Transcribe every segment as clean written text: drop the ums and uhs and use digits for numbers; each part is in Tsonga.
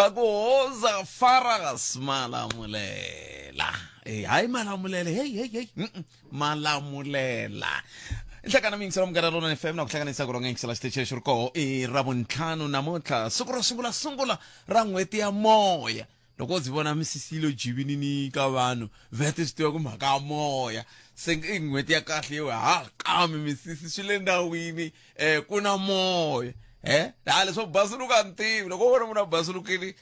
Va ku hoza Faras Malamulela. Eh, hayi Malamulela, hey hey hey. Malamulela. Nhlekana mi yingisela Munghana Lonene FM na ku hlanganisa ku ronga yingisela xitichi lexi ri koho i Ravuntlhanu namuntlha siku ro sungula sungula ra n'hweti ya moya. Loko ndzi vona misisi yi lo jivinini ka vanhu vete swi tiva ku mhaka ya moya se i n'hweti ya kahle yo ha kami misisi swi le ndhawini um ku na moya e ha leswo basuluka a ni tivi loko u vona munhu a basulukile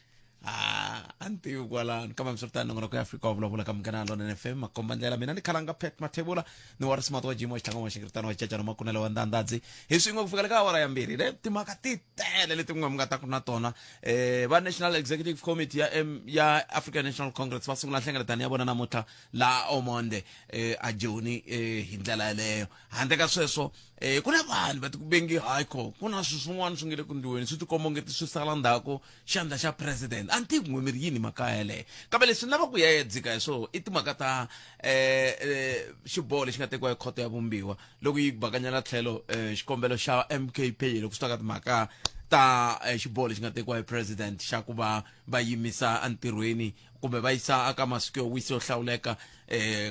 a a ni tivi kwalano kambe hambiswiritano nongonoko ya Afrika wa vulavula ka Munghana Lonene FM makomba ndlela mina ni khalanga Pat Mathebula ni wa Rismati wa Jimo xitlhangu wa xingiritano wa cacana makunele wa ndandadzi hi swin'we ku fikela ka awara ya mbirhi le timhaka ti tele leti n'we mi nga ta ku na tona va National Executive Committee ya M ya African National Congress va sungula nhlengeletano ya vona namuntlha laha Omonde a Joni hi ndlela yaleyo handle ka sweswo ku na vanhu va tikubengi hayi kho ku na swilo swin'wana swi nge le ku ndliweni swi tikomba ongeti swi sala ndzhaku xandla xa president a ni tivi n'we mi ri yini mhaka yaleyo kambe leswi ni lava ku ya ya dzika hi swoho i timhaka ta xiboho lexi nga tekiwa hi khoto ya vumbiwa loko yi bakanyela tlhelo xikombelo xa MKP loko swi ta ka timhaka ta xiboho lexi nga tekiwa hi president xa ku va va yimisa entirhweni kumbe va yisa aka masiku yo wisa yo hlawuleka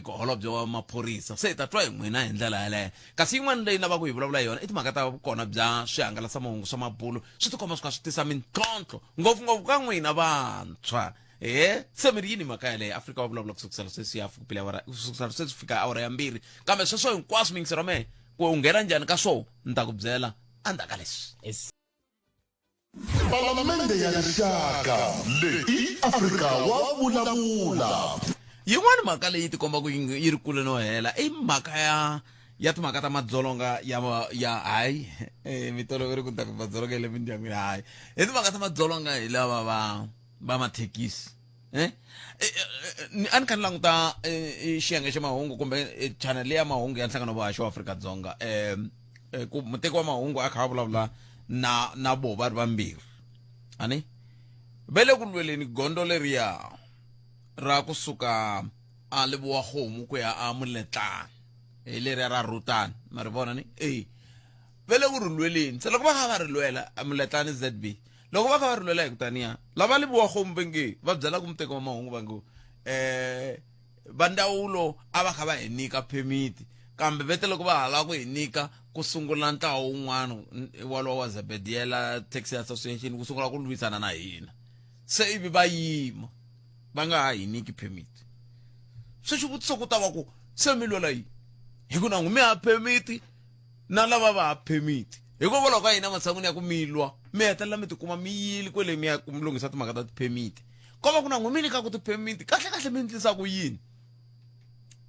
holobye wa maphorisa se hi ta twa hi n'wina hi ndlela yaleyo kasi yin'wana leyi lavaka hi vulavula hi yona i timhaka ta vukona bya swihangalasamahungu swa mabulu swi tikomba swi kha swi tisa mintlhontlho ngopfungopfu ka n'wina vantshwa e se mi ri yini mhaka yaleyo Afrika wa vulavula ku sukusela sweswi ya fikile awara ku sukusela sweswi fika awara ya mbirhi kambe sweswo hinkwaswo miyingiselo mehe ku u nghena njhani ka swoho ni ta ku byela endzhaku ka leswi Palamende ya Rixaka leyi i Afrika wa vulavula. Yin'wana mhaka leyi tikombaka yi ri kule no hela i mhaka ya ya timhaka ta madzolonga ya ya hayi mi tolovele ku ta ku madzolonga ya le mindyangwini hayi hi timhaka ta madzolonga hi lava va va mathekisi a ni kha ni languta xiyenge xa mahungu kumbe channel leya mahungu ya nhlangano wa vahaxi wa Afrika-Dzonga ku muteki wa mahungu a kha a vulavula na na vo va ri vambirhi ani ve le ku lweleni gondzo leriya ra kusuka a Lebowa-Kgomo ku ya a Muletlana hi leriya ra Rutana ma ri vona ni e ve le ku ri lweleni se loko va kha va ri lwela Muletlana ZB loko va kha va ri lwela hi ku taniya lava Lebowa-Kgomo va nge va byelaka muteki wa mahungu va ngo va ndzawulo a va kha va hi nyika permit kambe vete loko va ha lava ku hi nyika ku sungula ntlawa wun'wana walowo wa Zebediela Taxi Association ku sungula ku lwisana na hina se ivi va yima va nga ha hi nyiki permit se xivutiso ku ta va ku se mi lwela yini hi ku na n'wi mi ha permit na lava va ha permit hikokwalaho ka yini ematshan'wini ya ku mi lwa mi hetelela mi tikuma mi yile kwele mi ya ku mi lunghisa timhaka ta ti-permit ko va ku na n'wi mi nyikaku ti-permit kahle kahle mi endlisa ku yini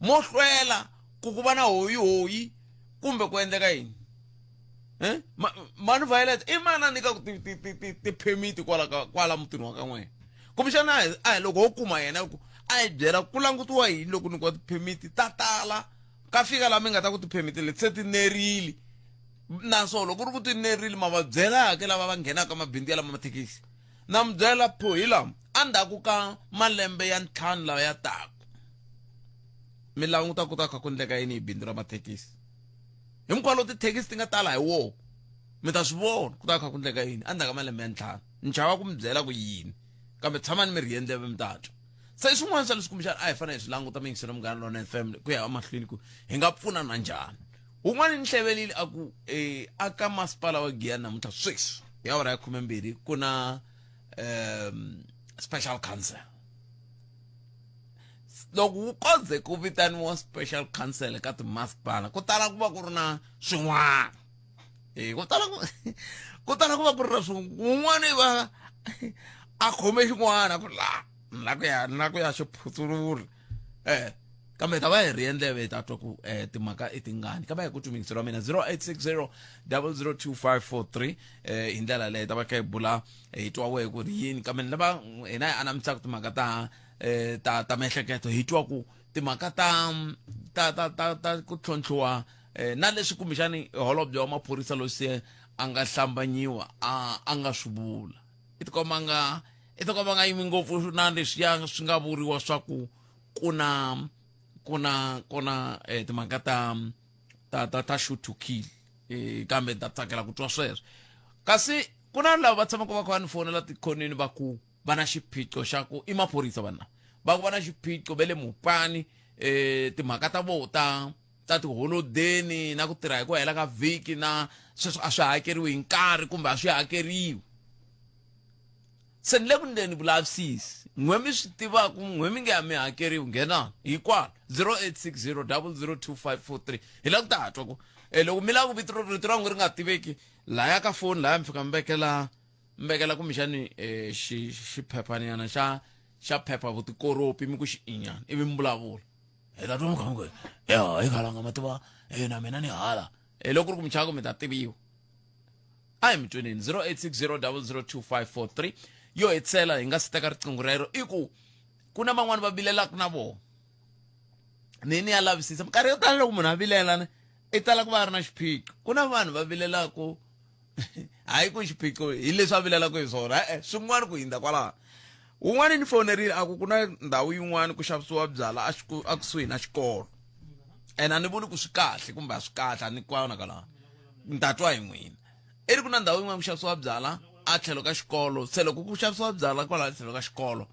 mo hlwela ku ku va na hoyihoyi kumbe ku endleka yini eh mani Violet i mani a nyikaku ti-permit kwala ka kwala mutini wa ka n'wina kumbexana a hi loko ho kuma yena ku a hi byela ku langutiwa yini loko nyikiwa ti-permit ta tala ka fika laha mi nga ta ku ti-permit leti se ti nerile naswona loko ku ri ku ti nerile ma va byelaka lava va nghenaka mabindzu ya lama mathekisi na mi byela pho hi lama endzhaku ka malembe ya ntlhanu lawa ya taka mi languta ku ta kha ku endleka yini hi bindzu ra mathekisi hi mukhuva lowu tithekisi ti nga tala hi wona mi ta swi vona ku ta kha ku endleka yini endzhaku ka malembe ya ntlhanu ni chava ku mi byela ku yini kambe tshamani mi rhiye ndleve mi ta twa se i swin'wana swa leswi kumbexana a hi fanele hi swi languta miyingiselo Munghana Lonene FM ku ya emahlweni ku hi nga pfunana njhani wun'wana ni hlevelile a ku a ka masipala wa Giyani namuntlha sweswi hi awara ya khumembirhi ku na special council loko wu koze ku vitaniwa special council ka timasipala ku tala ku va ku ri na swin'wana e ku tala ku ku tala ku va ku ri na swin'wana va a khome xin'wana ku la na ku ya na ku ya xiphutsulula kambe hi ta va hi ri endleve hi ta twa ku timhaka i tingani kambe hi ku twi wa mina 0860 002543 hi ndlela leyi ta va kha hi bula hi twa wehe ku ri yini kambe ni lava hina hi anamisaka timhaka ta ta ta miehleketo hi twa ku timhaka ta ta ta ta ta ku tlhontlhiwa na leswi kumbexani holobye wa maphorisa loyi se a nga hlambanyiwa a a nga swi vula i tikomba nga i tikomba nga yimi ngopfu na leswiya swi nga vuriwa swa ku ku na ku na ku na timhaka ta ta ta ta shoot to kill kambe ni ta tsakela ku twa sweswo kasi ku na lava va tshamaka va kha va ni fonela tikhonini va ku. Va na xiphiqo xa ku i maphorisa vanhu lava va ku va na xiphiqo va le mupani timhaka ta voho ta ta tiholodeni na ku tirha hi ku hela ka vhiki na sweswo a swi hakeriwi hi nkarhi kumbe a swi hakeriwi. Se ni le ku ndleni vulavisisi n'we mi swi tivaka n'we mi nge a mi hakeriwi nghenani hi kwala 0860 002543 hi lava ku ta twa ku loko mi lava ku vito rito ra n'we ri nga tiveki laya ka foni laya mi fika mi vekela mi vekela kumbexani um xiphephanyana xa xa phepha vutikoropi mi ku xi inyana ivi mi vulavula. Hi ta twa mi kha mi ku ya hi khalanga ma tiva na mina ni hala. E loko ku ri ku mi chava ku mi ta tiviwa a hi mi tweneni 0860002543 yo hetisela hi nga si teka riqingho rero i ku ku na van'wani va vilelaka na vona. Ni ni ya lavisisa minkarhi yo tala loko munhu a vilela ne i tala ku va a ri na xiphiqo. Ku na vanhu va vilelaka hayi ku xiphiqo hi leswi a vilelaka hi swona e-e swin'wana ku hundza kwalaho. Wun'wana ni fonerile a ku ku na ndhawu yin'wana ku xavisiwa byala a a kusuhi na xikolo ene a ni vuli ku swi kahle kumbe a swi kahle a ni kwana kwalaho ni ta twa hi n'wina. I ri ku na ndhawu yin'wana ku xavisiwa byala a tlhelo ka xikolo se loko ku xavisiwa byala kwala tlhelo ka xikolo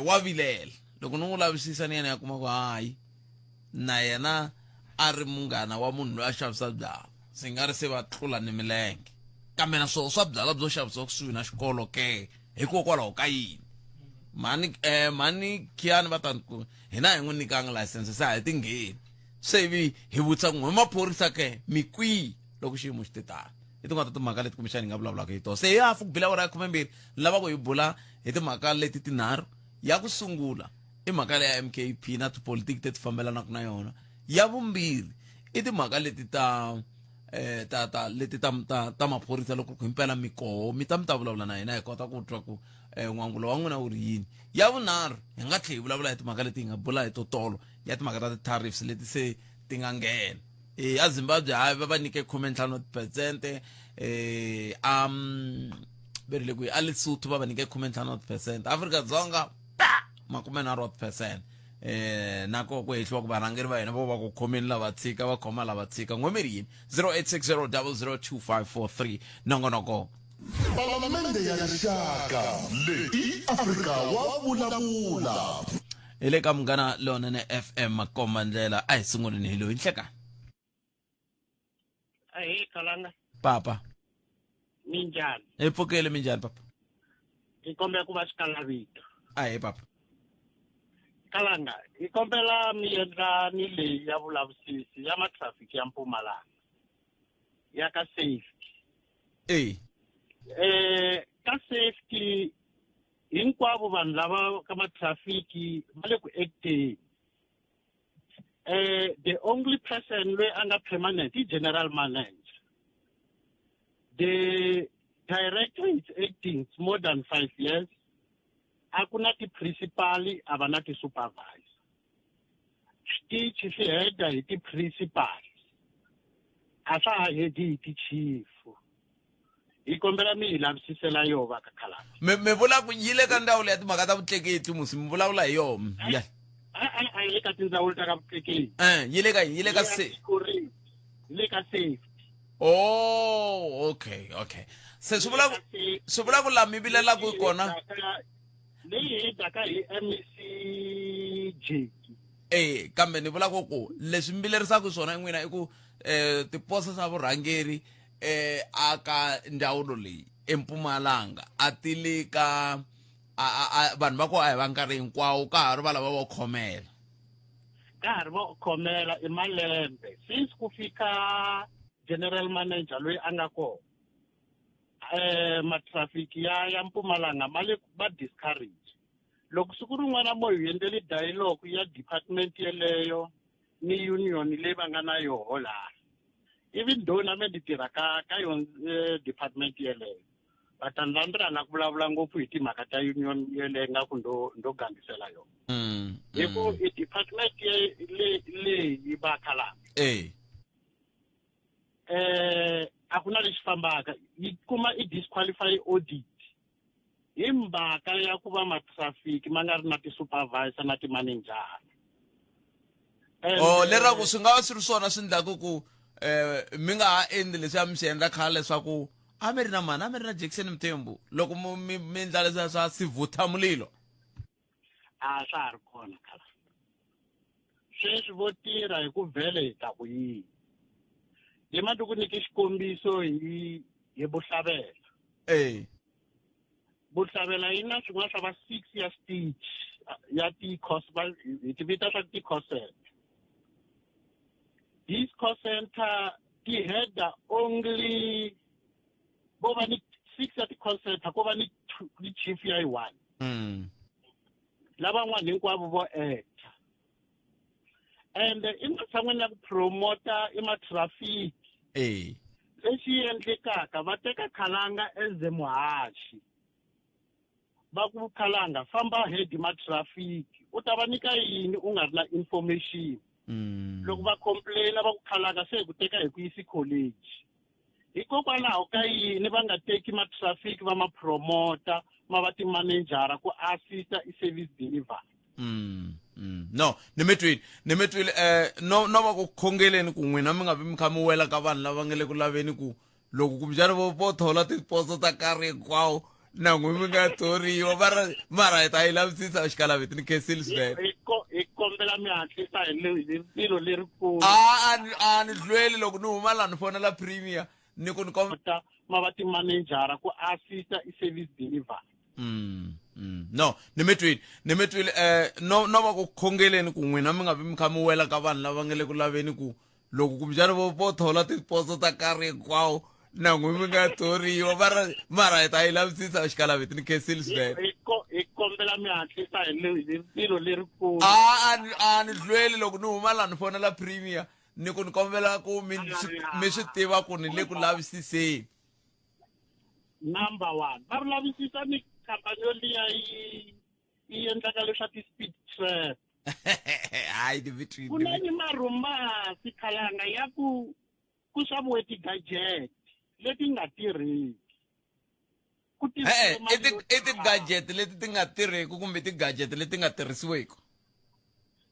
wa vilela. Loko ni n'wi lavisisa ni ya ni ya kuma ku hayi na yena a ri munghana wa munhu loyi a xavisa byala se nga ri se va tlula ni milenge kambe na swona swa byala byo xavisiwa kusuhi na xikolo ke hikokwalaho ka yini mhani mhani Khiyani va ta ku hina hi n'wi nyikanga license se a hi tingheni se ivi hi vutisa ku n'we maphorisa ke mi kwihi loko xiyimo xi te tano. I tin'wana ta timhaka leti kumbexana hi nga vulavulaka hi tona. Se hi hafu ku bila awara ya khumembirhi ni lava ku hi bula hi timhaka leti tinharhu. Ya ku sungula i mhaka leya ya M_K_P na tipolitiki leti fambelanaka na yona. Ya vumbirhi i timhaka leti ta ta ta leti ta ta ta maphorisa loko ku himpela mi koho mi ta mi ta vulavula na hina hi kota ku twa ku n'wangulo wa n'wina wu ri yini. Ya vunharhu hi nga tlhela hi vulavula hi timhaka leti hi nga bula hi to tolo ya timhaka ta ti-tariffs leti se ti nga nghena. A Zimbabwe hayi va va nyike khumentlhanu wa tiphesente a ve ri le kwihi a Lesotho va va nyike khumentlhanu wa tiphesente Afrika-Dzonga pa makumenharhu wa tiphesente na koho ku hehliwa ku varhangeri va hina vo va ku khomeni lava tshika va khoma lava tshika n'we mi ri yini 0860002543 nongonoko. Palamende ya Rixaka leyi i Afrika wa vulavula. Hi le ka Munghana Lonene FM makomba ndlela a hi sunguleni hi loyi nhlekani. Ahee Khalanga. Papa. Minjhani? Hi pfukile minjhani papa? Hi kombela ku va xikalavito. Ahee papa. Kalanga, hi kombela mi endla ni leyi ya vulavisisi ya matrafiki ya Mpumalanga ya ka safety. Eh. Ka safety hinkwavo vanhu lava ka matrafiki va le ku acteni. The only person loyi a nga permanent i general manager. The director is acting more than 5 years. A ku na ti-principal, a va na ti-supervisor. Switichi swi heda hi ti-principal, a swa ha hedi hi ti-chief. Hi kombela mi hi lavisisela yoho va ka Khalanga. Mi mi vula ku yi le ka ndzawulo ya timhaka ta vutleketli musi mi vulavula hi yoho ya. A yi le ka tindzawulo ta ka vutleketli. Yi le ka yi le ka se. Yi le ka safety. Oh, okay, okay. Se swi vula swi vula ku la mi vilelaka kona. Leyi hi daka hi MEC Jeki. Eh, kambe ni vula ku ku leswi mi vilerisaka swona n'wina i ku tiposo ta vurhangeri aka ndzawulo leyi eMpumalanga a ti le ka vanhu va ko a hi va nkarhi hinkwawo ka ha ri va lava vo khomela. Ka ha ri vo khomela i malembe since ku fika general manager loyi a nga kona. Matrafiki ya ya Mpumalanga ma le va discourage. Loko siku rin'wana mo hi endleli dialogue ya department yeleyo ni union leyi va nga na yoho laha. Even though na me ni tirha ka ka yona department yeleyo. But ni la ni rhandza ku vulavula ngopfu hi timhaka ta union yeleyo nga ku ndo ndo gangisela yona. Hi ku i department ye le leyi va khalanga. A ku na lexi fambaka yi kuma i disqualify audit hi mhaka ya ku va matrafiki ma nga ri na ti-supervisor na ti-manager. Oh, leraku swi nga va swi ri swona swi endlaku ku mi nga ha endli leswi a mi swi endla khale leswaku A mi ri na mani? A mi ri na Jackson Mthembu loko mi mi endla leswiya swa sivutha mulilo? A swa ha ri kona khala. Sweswi vo tirha hi ku vhele hi ta ku yini. Hi ma ku nyike xikombiso hi hi Bohlabela. Eh. Bohlabela yi na swin'wana swa va 6 ya stitch ya ti cost va hi ti vita swa ti cost center. These call center ti header only vo va ni 6 ya ti call center ko va ni ni chief ya yi one. Lavan'wana hinkwavo vo actor. And ematshan'weni ya ku promota i ma-traffic. Lexi endlekaka va teka Khalanga as a muhaxi. Va ku Khalanga famba head ma-traffic u ta va nyika yini u nga ri na information. Loko va complain va ku Khalanga se hi ku teka hi ku yisi college. Hikokwalaho ka yini va nga teki ma-traffic va ma promota ma va ti-managera ku assista i service delivery? No, ni mi twile, ni mi twile. No, no va ku khongeleni ku n'wina mi nga vi mi kha mi wela ka vanhu lava nga le ku laveni ku loko kumbexana vo thola tiposo ta nkarhi hinkwawo na n'wi mi nga thoriwa, mara hi ta yi lavisisa xikalaveti. Ni khensile swinene. Hi kombela mi hatlisa hi rivilo lerikulu. A ni hlweli, loko ni huma laha ni fonela premier ni ku ni Ta ma va timanejara ku assista i service delivery. No, ni mi twile, ni mi twile. No, no va ku khongeleni ku n'wina mi nga vi mi kha mi wela ka vanhu lava nga le ku laveni ku loko kumbexana vo thola tiposo ta nkarhi hinkwawo na n'wi mi nga thoriwa, mara hi ta yi lavisisa xikalaveti. Ni khensile swinene. Hi kombela mi hatlisa hi rivilo lerikulu. A ni hlweli, loko ni huma laha ni fonela premier ni ku ni kombela ku mi swi tiva ku ni le ku lavisiseni. Number 1 va ri lavisisa ni khampani yo liya yi endlaka leswa ti-speed trap. Hayi, ni vitwile. Ku na ni marhumasi Khalanga ya ku ku xaviwe ti-gadget leti nga tirhiki. Ku E-e, i ti-gadget leti ti nga tirheki kumbe ti-gadget leti nga tirhisiweki?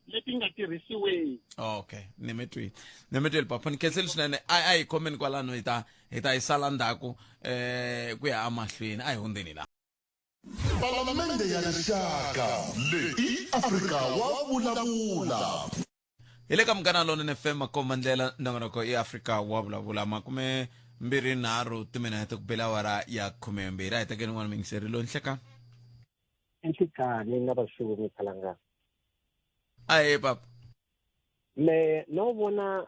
Leti nga tirhisiweki. Okay, ni mi twile, ni mi twile papa, ni khensile swinene. A hi khomeni kwalano, hi ta yi sala ndzhaku ku ya emahlweni. A hi hundzeni laha. Palamende ya Rixaka leyi i Afrika wa vulavula. Hi le ka Munghana Lonene FM, makomba ndlela, nongonoko i Afrika wa vulavula. 23 timinete ku bela awara ya 12. A hi tekeni n'wana mingiseri loyi nhlekani. Nhlikani na vaxumi Khalanga. Ahe papa. Me no vona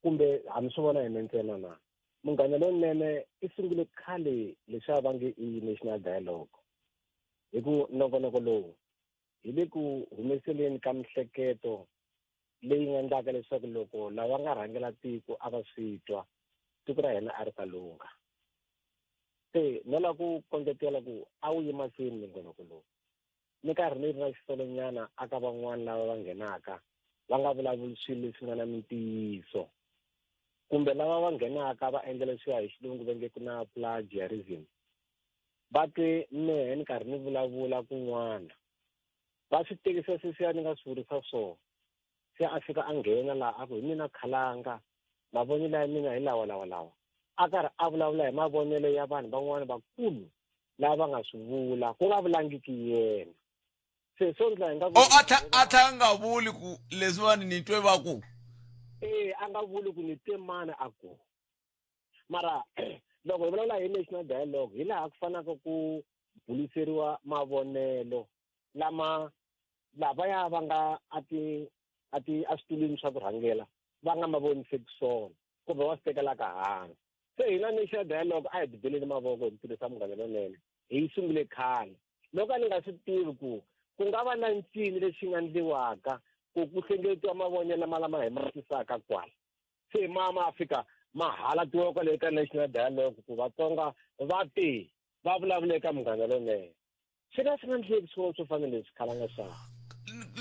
kumbe hambi swi vona hina ntsena na Munghana Lonene i sungule khale leswiya va nge i National Dialogue, hi ku nongonoko lowu hi le ku humeseleni ka mihleketo leyi nga endlaka leswaku loko lava nga rhangela tiko a va swi twa, tiko ra hina a ri ta lungha. Se no lava ku kondletela ku a wu yi mahlweni nongonoko lowu. Ni karhi ni ri na xisolonyana aka van'wana lava va nghenaka va nga vulavuli swilo leswi nga na mintiyiso, kumbe lava va nghenaka va endla leswiya hi xilungu va nge ku na plagiarism. Va twe mehe ni karhi ni vulavula kun'wana, va swi tekisa sweswiya ni nga swi vurisa swona. Se a fika a nghena laha a ku hi mina Khalanga, mavonelo ya mina hi lawa lawa lawa, a karhi a vulavula hi mavonelo ya vanhu van'wana vakulu lava va nga swi vula ku nga vulangiki yena. Se swo ndla hi nga ku O, a a tlha a nga vuli ku leswiwani ni twe va ku. E, a nga vuli ku ni twe mani a ku. Mara loko hi vulavula hi National Dialogue, hi laha ku fanaka ku buliseriwa mavonelo lama lavaya va nga a switulwini swa ku rhangela va nga ma voniseki swona kumbe va swi tekelaka hansi. Se hina National Dialogue a hi tibeleni mavoko hi ku tirhisa Munghana Lonene, hi yi sungule khale. Loko a ni nga swi tivi ku ku nga va na ncini lexi nga ndliwaka ku ku hlengeletiwa mavonelo lama lama hi ma tisaka kwala, se ma fika ma halatiwa kwale eka National Dialogue ku Vatsonga va te va vulavula eka Munghana Lonene. Swi ka swi nga ndleki swin'wana swo fana leswi Khalanga xa.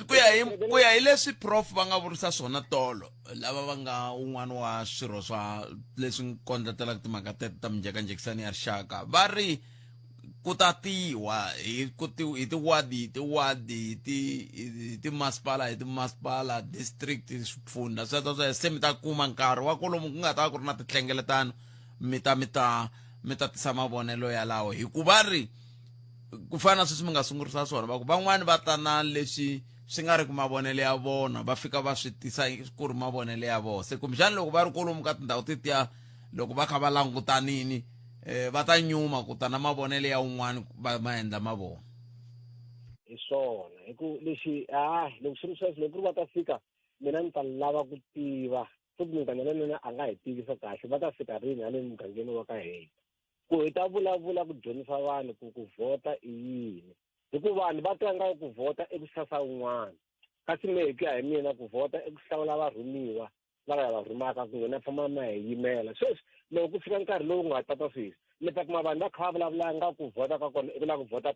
Ku ya hi leswi prof va nga vurisa swona tolo, lava va nga un'wana wa swirho swa leswi kondletelaka timhaka teto ta minjhekanjhekisano ya rixaka, va ri ku ta tiwa hi ku ti hi tiwadi hi tiwadi hi ti hi timasipala hi timasipala, district, swifundha sweswo sweswo, se mi ta kuma nkarhi wa kolomu ku nga ta va ku ri na tinhlengeletano. mi ta mi ta mi ta tisa mavonelo yalawo hikuva ri ku fana na sweswi mi nga sungurisa swona va ku van'wani va ta na leswi swi nga ri ku mavonelo ya vona va fika va swi tisa ku ri mavonelo ya vona se kumbexana loko va ri kolomu ka tindhawu tetiya loko va kha va langutanini um va ta nyuma ku ta na mavonelo ya un'wana va ma endla ma vona. Hi swona hi ku lexi a loko swi ri sweswo loko ku ri va ta fika mina ni ta lava ku tiva futhi munghana lonene a nga hi tivisa kahle va ta fika rini haleni mugangeni wa ka hina ku hi ta vulavula ku dyondzisa vanhu ku ku vhota i yini hi ku vanhu va twa nga ku vhota i ku sasa un'wana kasi me hi ku ya hi mina ku vhota i ku hlawula varhumiwa lava hi va rhumaka ku n'wina famba ma hi yimela sweswi loko ku fika nkarhi lowu nga tata sweswi mi ta kuma vanhu va kha va vulavula nga ku vhota ka kona i ku lava ku vhota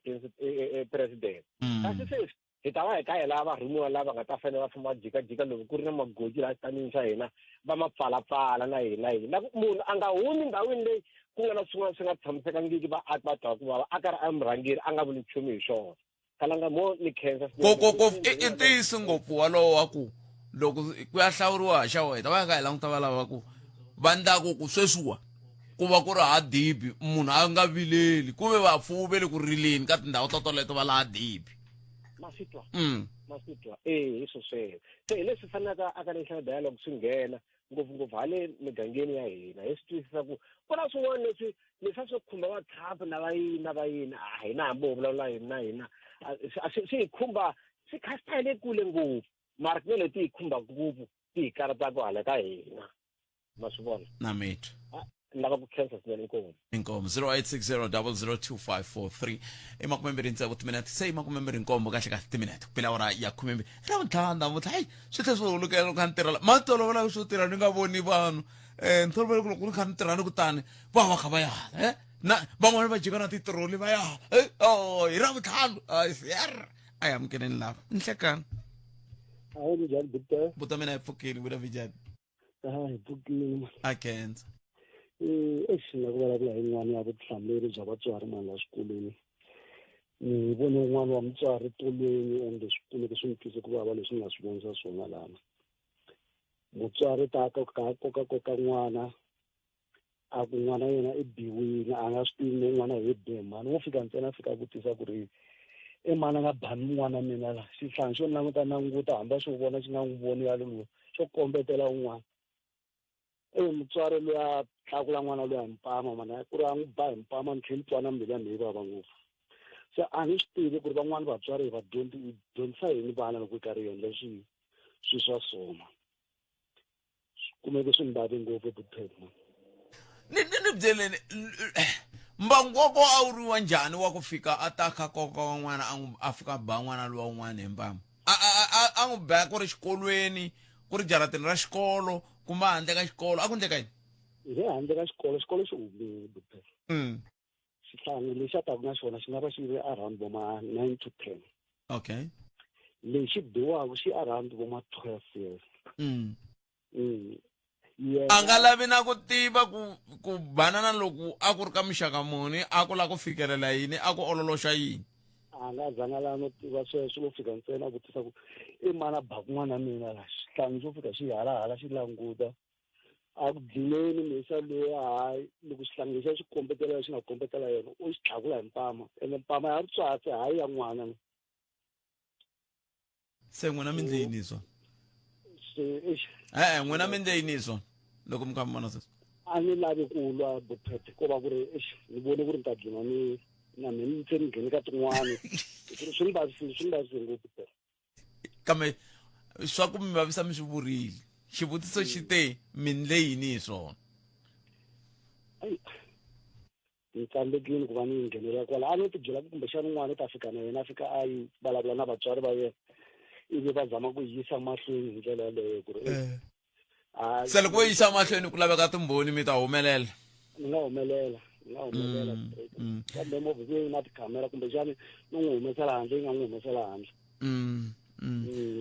president kasi sweswi hi ta va hi ka hi lava varhumiwa lava nga ta fanele va famba va jikajika loko ku ri na magoji laha xitanini xa hina va ma pfalapfala na hina hina munhu a nga humi ndhawini leyi ku nga na swin'wana swi nga tshamisekangiki vaaki va twa ku vava a karhi a murhangeri a nga vuli nchumu hi swona kalanga mo ni khensa ko ko ko i ntiyiso ngopfu walowo wa ku loko ku ya hlawuriwa xa wena va nga hi languta va lava ku va ndlaku ku sweswiwa ku va ku ri ha dibi munhu a nga vileli ku ve vafuwi ve le ku rileni ka tindhawu to toleto va laha dibi ma swi twa ma swi twa e hi swo sweswo se hi leswi fanelaka aka national dialogue swi nghena ngopfungopfu hale migangeni ya hina hi swi twisisa ku ku na swin'wana leswi leswi a swi khumba vatrump na va yini na va yini a hina hambi ho vulavula hina na hina swi hi khumba swi kha swi ta hi le kule ngopfu mara ku na leti hi khumbaka ngopfu ti hi karataka hala ka hina ma swi vona na mitwa ni lava ku khensa swinene inkomu inkomu 0860002543 i makumembirhi tsevu timinete se i makumembirhi nkombo kahle kahle timinete ku pela awara ya khumembirhi ra vuntlhanu namuntlha hayi swi tlhe swi hulukela loko kha ni tirha ma tolovela swo tirha ni nga voni vanhu um ni tolovele ku loko ni kha ni tirha ni kutani va va kha va ya hala e na van'wani va jika na titiroli va ya hala e o hi ra vuntlhanu er a hi amukeleni lava nhlekani Hayi njhani Victor? Buta mina hi pfukile wena vijani. Ah, hi pfukile. A khensa. Eh, exi na ku vulavula hi yin'wana ya vutihlamuleri bya vatswari mani la swikolweni. Ni vone un'wana wa mutswari tolweni ende swi kumeke swi ni twise ku vava leswi ni nga swi vonisa swona lana. Mutswari ta koka koka koka n'wana a ku n'wana yena i biwile a nga swi tivi no n'wana hi be mhani wo fika ntsena a fika a vutisa ku ri i mani a nga bani n'wana mina la xihlangi xo languta languta hambi a xo vona xi nga n'wi voni yalowo xo kombetela un'wana e mutswari loyi a tlakula n'wana loyi a hi mpama mana ku ri a n'wi ba hi mpama ni tlhela ni twa na mbilu ya mina yi vava ngopfu se a ni swi tivi ku ri van'wani vatswari hi va dyondzi hi dyondzisa yini vana loko hi karhi hi endla swi swi swa sona swi kumeke swi ni vave ngopfu ebupheni ni ni ni byeleni mbangu wa ko a wu ri wa njhani wa ku fika a ta kha koka wa n'wana a n'wi a fika ba n'wana lowa un'wana hi mpama a a a a n'wi ba ku ri xikolweni ku ri jaratini ra xikolo kumbe handle ka xikolo a ku ndleka yini hi le handle ka xikolo xikolo xi humile bupheni xihlangi lexi a taku na xona xi nga va xi ri around vo ma 9 to 10 okay lexi biwaka xi around vo ma 12 years A nga lavi na ku tiva ku ku banana loku a ku ri ka muxaka muni a ku lava ku fikelela yini a ku ololoxa yini a nga zanga la no tiva sweswo lo fika ntsena a vutisa ku i mani a baku n'wana mina la xihlangi xo fika xi halahala xi languta a ku dlineni mhisa luya hayi loko xihlangi lexiya xi kombetela xi nga kombetela yena u xi tlhakula hi mpama ene mpama ya mutswatsi hayi ya n'wana se n'wina mi ndle yini hi swona e-e n'wina mi ndle yini hi swona loko mi kha mi vona sweswo a ni lavi ku lwa bophethe ko va ku ri eish ni vone ku ri ni ta dlina ni na mina ni se ni nghene ka tin'wani swi ni vavisile swi ni vavisile ngopfu kambe swa ku mi vavisa mi swi vurile xivutiso xi te mi ndle yini hi swona Ni tsandzekile ku va ni nghenelela kwala a no ti byela ku kumbexana n'wana u ta fika na yena a fika a yi vulavula na vatswari va yena ivi va zama ku yisa mahlweni hi ndlela yaleyo ku ri eh. se loko vo yisa mahlweni ku laveka timbhoni mi ta humelela ni nga humelela ni nga humelela kambe movha ku yi na tikhamera kumbexani no n'wi humesela handle yi nga n'wi humesela handle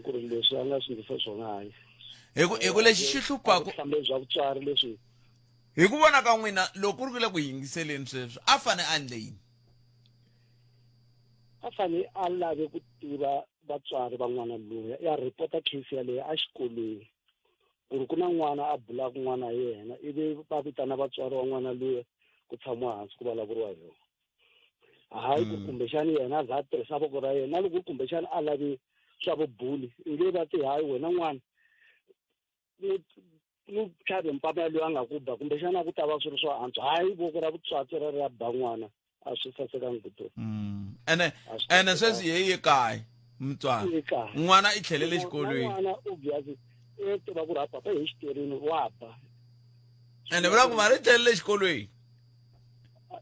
ku ri leswi a nga swi ndlisa swona hayi hi ku hi ku lexi xi hluphaku bya vutswari leswi Hi ku vona ka n'wina, loko ku ri ku le ku yingiseleni sweswi, a fane a endle yini? A fane a lave ku tiva vatswari va n'wana luya, ya report case yaleyo exikolweni. Ku ri ku na n'wana a bulaka n'wana yena ivi va vitana vatswari va n'wana luya ku tshamiwa hansi ku vulavuriwa hi yona. Hayi ku kumbexani yena a za a tirhisa voko ra yena, na loko kumbexani a lavi swa vubuli, nge va ti hayi wena n'wana n'wi tlhavi mpama loyi a nga ku ba, kumbexana a ku ta va swi ri swa antswa. Hayi voko ra vutswatsi ra ri ya ba n'wana, a swi sasekangi vutomi. Ene ene sweswi ye ye kaya mutswari n'wana i tlhelele xikolweni, n'wana obviously i tiva ku ri papa hi xitorini wa ba. Ene vula ku mara i tlhelele xikolweni,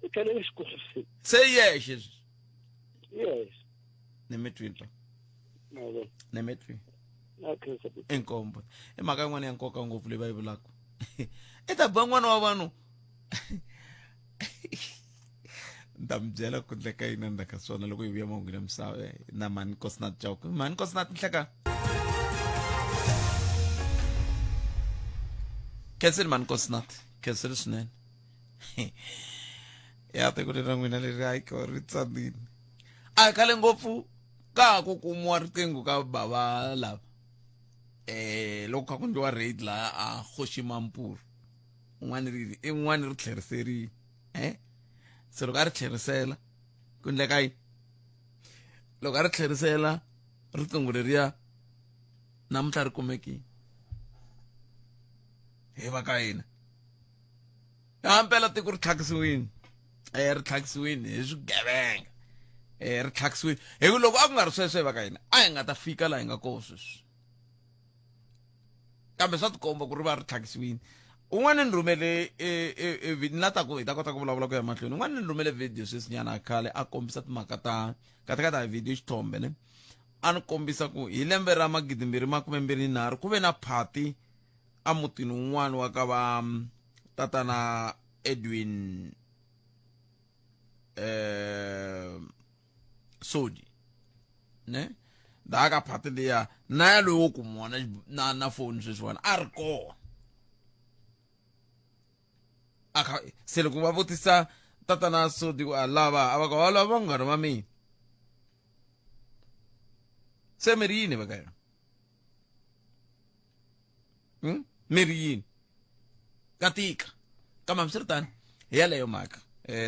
i tlhelele xikolweni se yexe. Yes. Ni mi twini pa, ni mi twini. Inkombo i mhaka yin'wana ya nkoka ngopfu leyi va yi vulaka, i ta ba n'wana wa vanhu. Ni ta mi byela ku ndleka yini endzhaku ka swona loko hi vuya mahungwini ya misava na Mhani Nkosinathi Chauke. Mhani Nkosinathi, nhleka khenseli. Mhani Nkosinathi, khenseli swinene. Ya tiko leri ra n'wina leri hayi ko ri tsanile. A hi khale ngopfu ka ha ku kumiwa riqingho ka bava lava loko kha ku ndliwa raid laha a Kgoshi Mampuru, un'wana ri in'wana ri tlheriserile. Se loko a ri tlherisela ku ndleka yini? Loko a ri tlherisela riqingho leriya namuntlha ri kumekile hi va ka hina. Hampela tiko ri tlhakisiwile, ri tlhakisiwile hi swigevenga, ri tlhakisiwile hi ku loko a ku nga ri sweswo hi va ka hina a hi nga ta fika laha hi nga kona sweswi, kambe swa tikomba ku ri va ri tlhakisiwile. Un'wana ni rhumele na ta ku hi ta kota ku vulavula ku ya mahlweni. Un'wana ni rhumele video sweswinyana khale a kombisa timhaka ta katekata hi video xithombe ne a ni kombisa ku hi lembe ra 2023 ku ve na phati emutini wun'wana wa ka va tatana Edwin Sodi ne laha ka phati liya na ya loyi wo kumiwa na foni sweswiwani a ri kona. A kha se loko va vutisa tatana Sodi ku a lava a va ka va lava vanghana va mina se mi ri yini va ka yena? Mi ri yini? Ka tika, kambe hambiswiritano hi yaleyo mhaka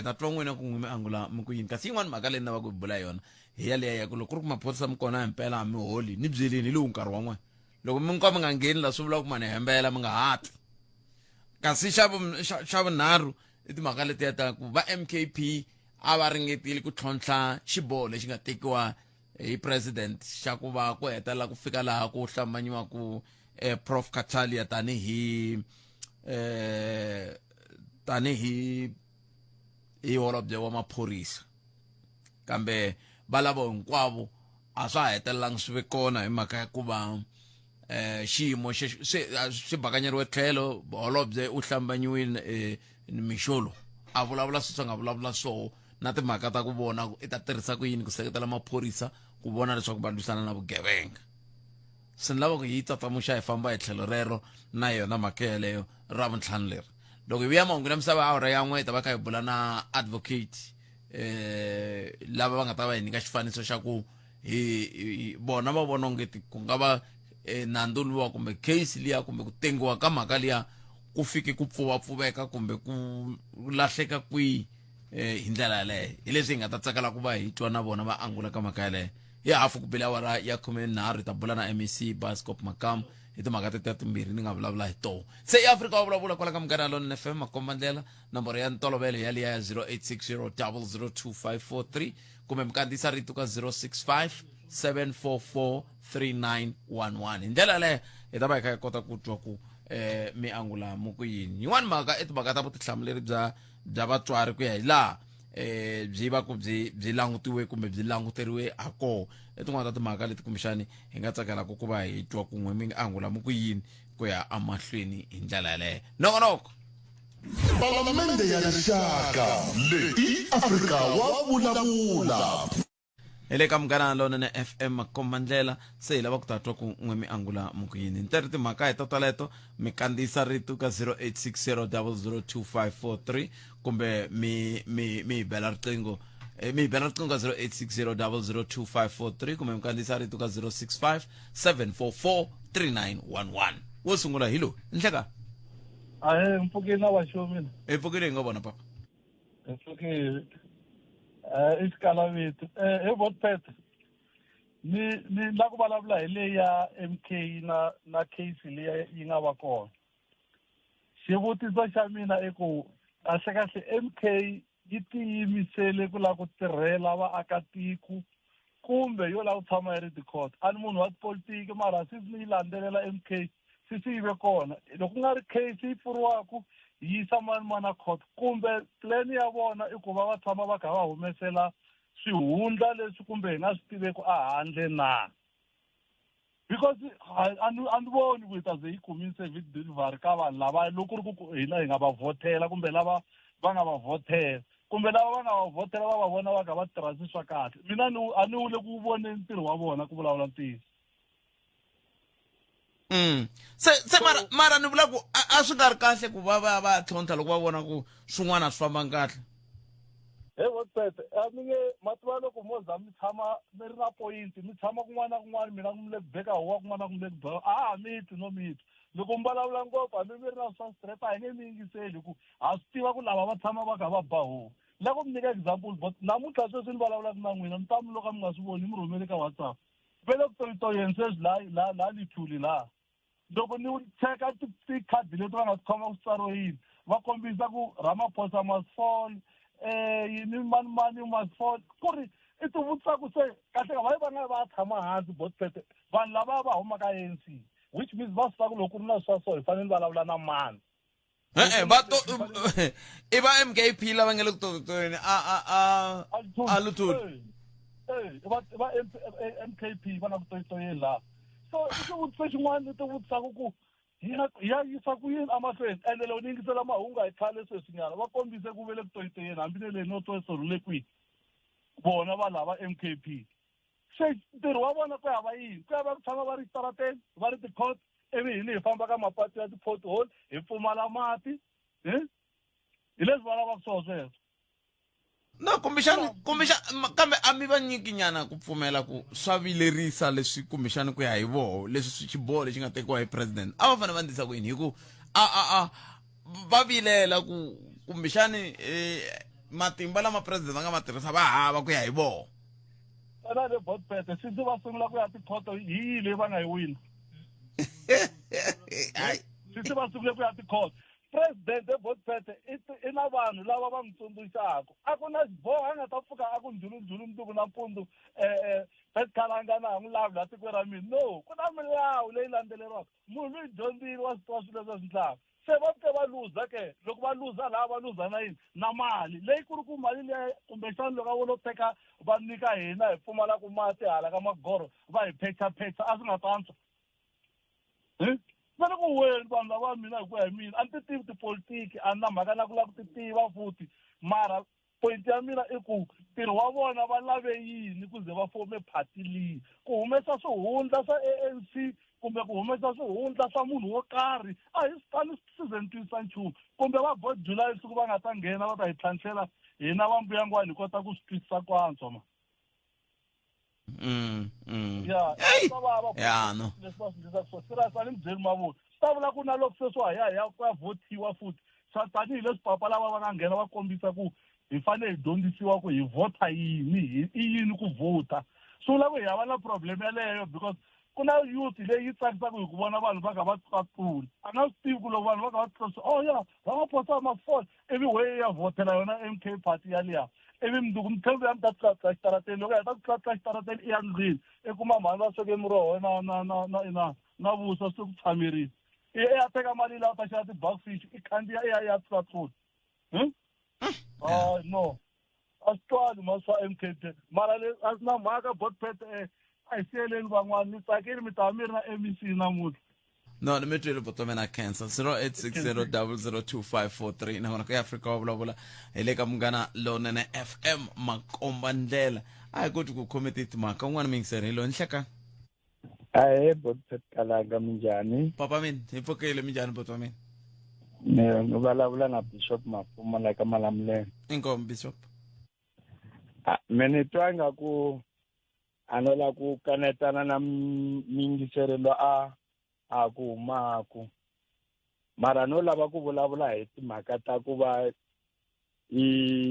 na twa n'wina ku n'wi mi angula mi ku yini. Kasi yin'wana mhaka leyi ni lavaka ku bula yona hi yaleya ya ku loko ku ri ku maphorisa mi kona himpela a mi holi, ni byeleni hi lowu nkarhi wa n'wina. Loko mi ka mi nga ngheni la swi vula ku ma ni hembela, mi nga hati. Kasi xa xa vunharhu i timhaka letiya ta ku va MKP a va ringetile ku tlhontlha xiboho lexi nga tekiwa hi president xa ku va ku hetelela ku fika laha ku hlambanyiwa ku Prof Katalia tanihi tanihi hi holobye wa maphorisa, kambe valavo hinkwavo a swa ha hetelelangi swi ve kona hi mhaka ya ku va xiyimo se swi bakanyeriwe tlhelo. Holobye u hlambanyiwile mixolo a vulavula sweswi a nga vulavula swoho na timhaka ta ku vona ku i ta tirhisa ku yini ku seketela maphorisa ku vona leswaku va lwisana na vugevenga. Se ni lava ku hi tsatsamuxa hi famba hi tlhelo rero na yona mhaka yeleyo ra vuntlhanu leri. Loko hi vuya mahungu ya misava awara ya 1 hi ta va kha hi bula na advocate lava va nga ta va hi nyika xifaniso xa ku hi vona va vona ongeti ku nga va nandzu luwa kumbe case liya kumbe ku tengiwa ka mhaka liya ku fike ku pfuvapfuveka kumbe ku lahleka kwihi hi ndlela yaleyo. Hi leswi hi nga ta tsakela ku va hi twa na vona va angula ka mhaka yaleyo. Hi hafu ku bile awara ya 13 hi ta bula na MEC Bascop Makamu hi timhaka tetiya timbirhi ni nga vulavula hi toho. Se i Afrika wa vulavula kwala ka Munghana Lonene FM, makomba ndlela nomboro ya ntolovelo yaliya ya 0860 002543 kumbe mi kandziyisa rito ka 065 744 3911. Hi ndlela yaleyo hi ta va hi kha hi kota ku twa ku mi angula mu ku yini. Yin'wani mhaka i timhaka ta vutihlamuleri bya vatswari ku ya hi laha byi va ku byi langutiwe kumbe byi languteriwe ha koho. I tin'wana ta timhaka leti kumbexani hi nga tsakelaka ku va hi twa kun'we mi angula mu ku yini ku ya emahlweni hi ndlela yaleyo. Nongonoko Palamende ya Rixaka leyi i Afrika wa vulavula. Hi le ka Munghana Lonene FM, makombandlela. Se hi lava ku ta twa ku n'we mi angula mu ku yini. Ni teri timhaka hi totaleto mi kandziyisa rito ka 0860002543 kumbe mi mi mi hi bela riqingho, mi hi bela riqingho ka 0860002543 kumbe mi kandziyisa rito ka 065 744 3911. Wo sungula hi lowu. Nhleka. Ahee, mpfukile na vaxo mina. Hi pfukile hi nga vona papa. Hi pfukile. Eh, i xikalavito. Eh, he Votpet. Ni ni la ku vulavula hi leyi ya MK na na case leyi yi nga va kona. Xivutiso xa mina i ku kahlekahle MK yi tiyimisele ku lava ku tirhela vaakatiko kumbe yo lava ku tshama yi ri tikhoto a ni munhu wa tipolitiki mara since ni yi landzelela MK since yi ve kona loko ku nga ri case yi pfuriwaku yi yisa mani mani a court kumbe plan ya vona i ku va va tshama va kha va humesela swihundla leswi kumbe hi nga swi tiveku a handle na because a ni a ni voni ku hi ta ze yi kumile service delivery ka vanhu lava loko ku ri ku hina hi nga va vhotela kumbe lava va nga va vhotela kumbe lava va nga va vhotela va va vona va kha va tirha swilo swa kahle mina ni a ni wule ku voneni ntirho wa vona ku vulavula ntiyiso Mm. Se se mara mara ni vula ku a swi nga ri kahle ku va va va tlhontlha loko va vona ku swin'wana a swi fambanga kahle. He Votpet, a mi nge ma tiva loko mo za mi tshama mi ri na point mi tshama kun'wana na kun'wana mina mi le ku beka huwa kun'wana na ku mi le ku ba a ha mi twi no mi twi loko mi vulavula ngopfu hambi mi ri na swa stress a hi nge mi yingiseli hi ku ha swi tiva ku lava va tshama va kha va ba huwa ni la ku mi nyika example but namuntlha sweswi ni vulavulaka na n'wina mi ta mi loko mi nga swi voni mi rhumele ka WhatsApp ve le ku toyitoyeni sweswi la la la Lithuli laha loko ni cheka tikhadi leti va nga ti khoma ku tsariwe yini va kombisa ku Ramaphosa must fall eh yini mani mani must fall ku ri i ti vutisa ku se kahle ka va va nga va tshama hansi botpet vanhu lava va humaka ANC which means va swi tiva ku loko ku ri na swa so hi fanele vulavula na mani E-e va to i va MKP lava nga le ku tototoyeni a a a a Luthuli va va MKP va na ku toyitoyeni laha so i xivutiso xin'wana ni ti vutisaka ku ya ya yisa ku yini emahlweni ende loko ni yingisela mahungu a hi khale sweswinyana va kombise ku ve le ku toyitoyeni hambi ne le North West or le kwihi vona va lava MKP se ntirho wa vona ku ya va yini ku ya va ku tshama va ri xitarateni va ri ti-court ivi hini hi famba ka mapatu ya ti-pothole hi pfumala mati hi leswi va lavaka swona sweswo no kumbexani kumbexani kambe a mi va nyiki nyana ku pfumela ku swa vilerisa leswi kumbexani ku ya hi voho leswi xiboho lexi nga tekiwa hi president a va fanele va ndlisa ku yini hi ku a a a va vilela ku kumbexani eh, matimba lama president va nga ma tirhisa va hava ku ya hi voho na le botpete since va sungula ku ya tikhoto hi yihi leyi va nga yi wina since va sungule ku ya tikhoto president ebotpete i na vanhu lava va n'wi tsundzuxaka a ku na xiboho a nga ta pfuka a ku njhulunjhulu mundzuku nampundzu um eh, petkhalanga na ha n'wi lavi laha tikweni ra mina no ku na milawu leyi landzeleriwaka munhu loyi dyondzile wa swi tiva swilo leswi a swi ndlaka se va fike va luza ke loko va luza laha va luza na yini na mali leyi ku ri ku mali leyi kumbexana loko a vo lo teka va nyika hina hi pfumalaku mati hala ka magorho va hi phechaphecha a swi nga ta antswa va le ku weni vanhu lava mina hi ku ya hi mina a ni ti tivi tipolitiki a ni na mhaka na ku lava ku ti tiva futhi mara point ya mina i ku ntirho wa vona va lave yini ku ze va fome party leyi ku humesa swihundla swa ANC kumbe ku humesa swihundla swa munhu wo karhi a hi a ni swi ze ni twisisa nchumu kumbe va bot July siku va nga ta nghena va ta hi tlhantlhela hina va mbuyangwani hi kota ku swi twisisa ku antswa ma mm, mm. ya Hey! swa vava Ya, no. leswi va swi endlisaka swona serious a ni mi byeli mavunwa swi ta vula ku na loko sweswi wa ya hi ya ku ya vhotiwa futhi swa tanihileswi papa lava va nga nghena va kombisa ku hi fanele hi dyondzisiwa ku hi vhota yini hi i yini ku vhota swi vula ku hi hava na problem yeleyo because ku na youth leyi yi tsakisaka hi ku vona vanhu va kha va tlatlula a nga swi tivi ku loko vanhu va kha va tlula oh ya Ramaphosa must fall ivi we ya vhotela yona M K party yaliya ivi mundzuku mi tlhela ya mi ta tlatla xitarateni loko ya ta ku tlatla xitarateni i ya ndlwini i kuma mhani va sweke muroho na na na na na na vuswa swi ku tshamerile i ya teka mali leyi u ta xava ti-bakfish i khandziya i ya i ya tlatlula hayi no a swi twali ma swa M K P mara le a swi na mhaka botpet um a hi siyeleni van'wana ni tsakile mi ta va mi ri na M E C namuntlha no ni mi twile buti wa mina cancer 0860002543 nakona ku ya afrika wa vulavula hi le ka munghana lonene fm makomba ndlela a hi koti ku khome timhaka un'wana miyingiseri hi loyi nhlekani Ahee Botpet Kalanga minjhani? Papa mina hi pfukile minjhani buti wa mina? Ni ni vulavula na Bishop Mafumo la ka Malamulele. Inkomu Bishop. Ah, me ni twa nga ku a no la ku kanetana na miyingiseri loyi a a ku humaku mara no lava ku vulavula hi timhaka ta ku va i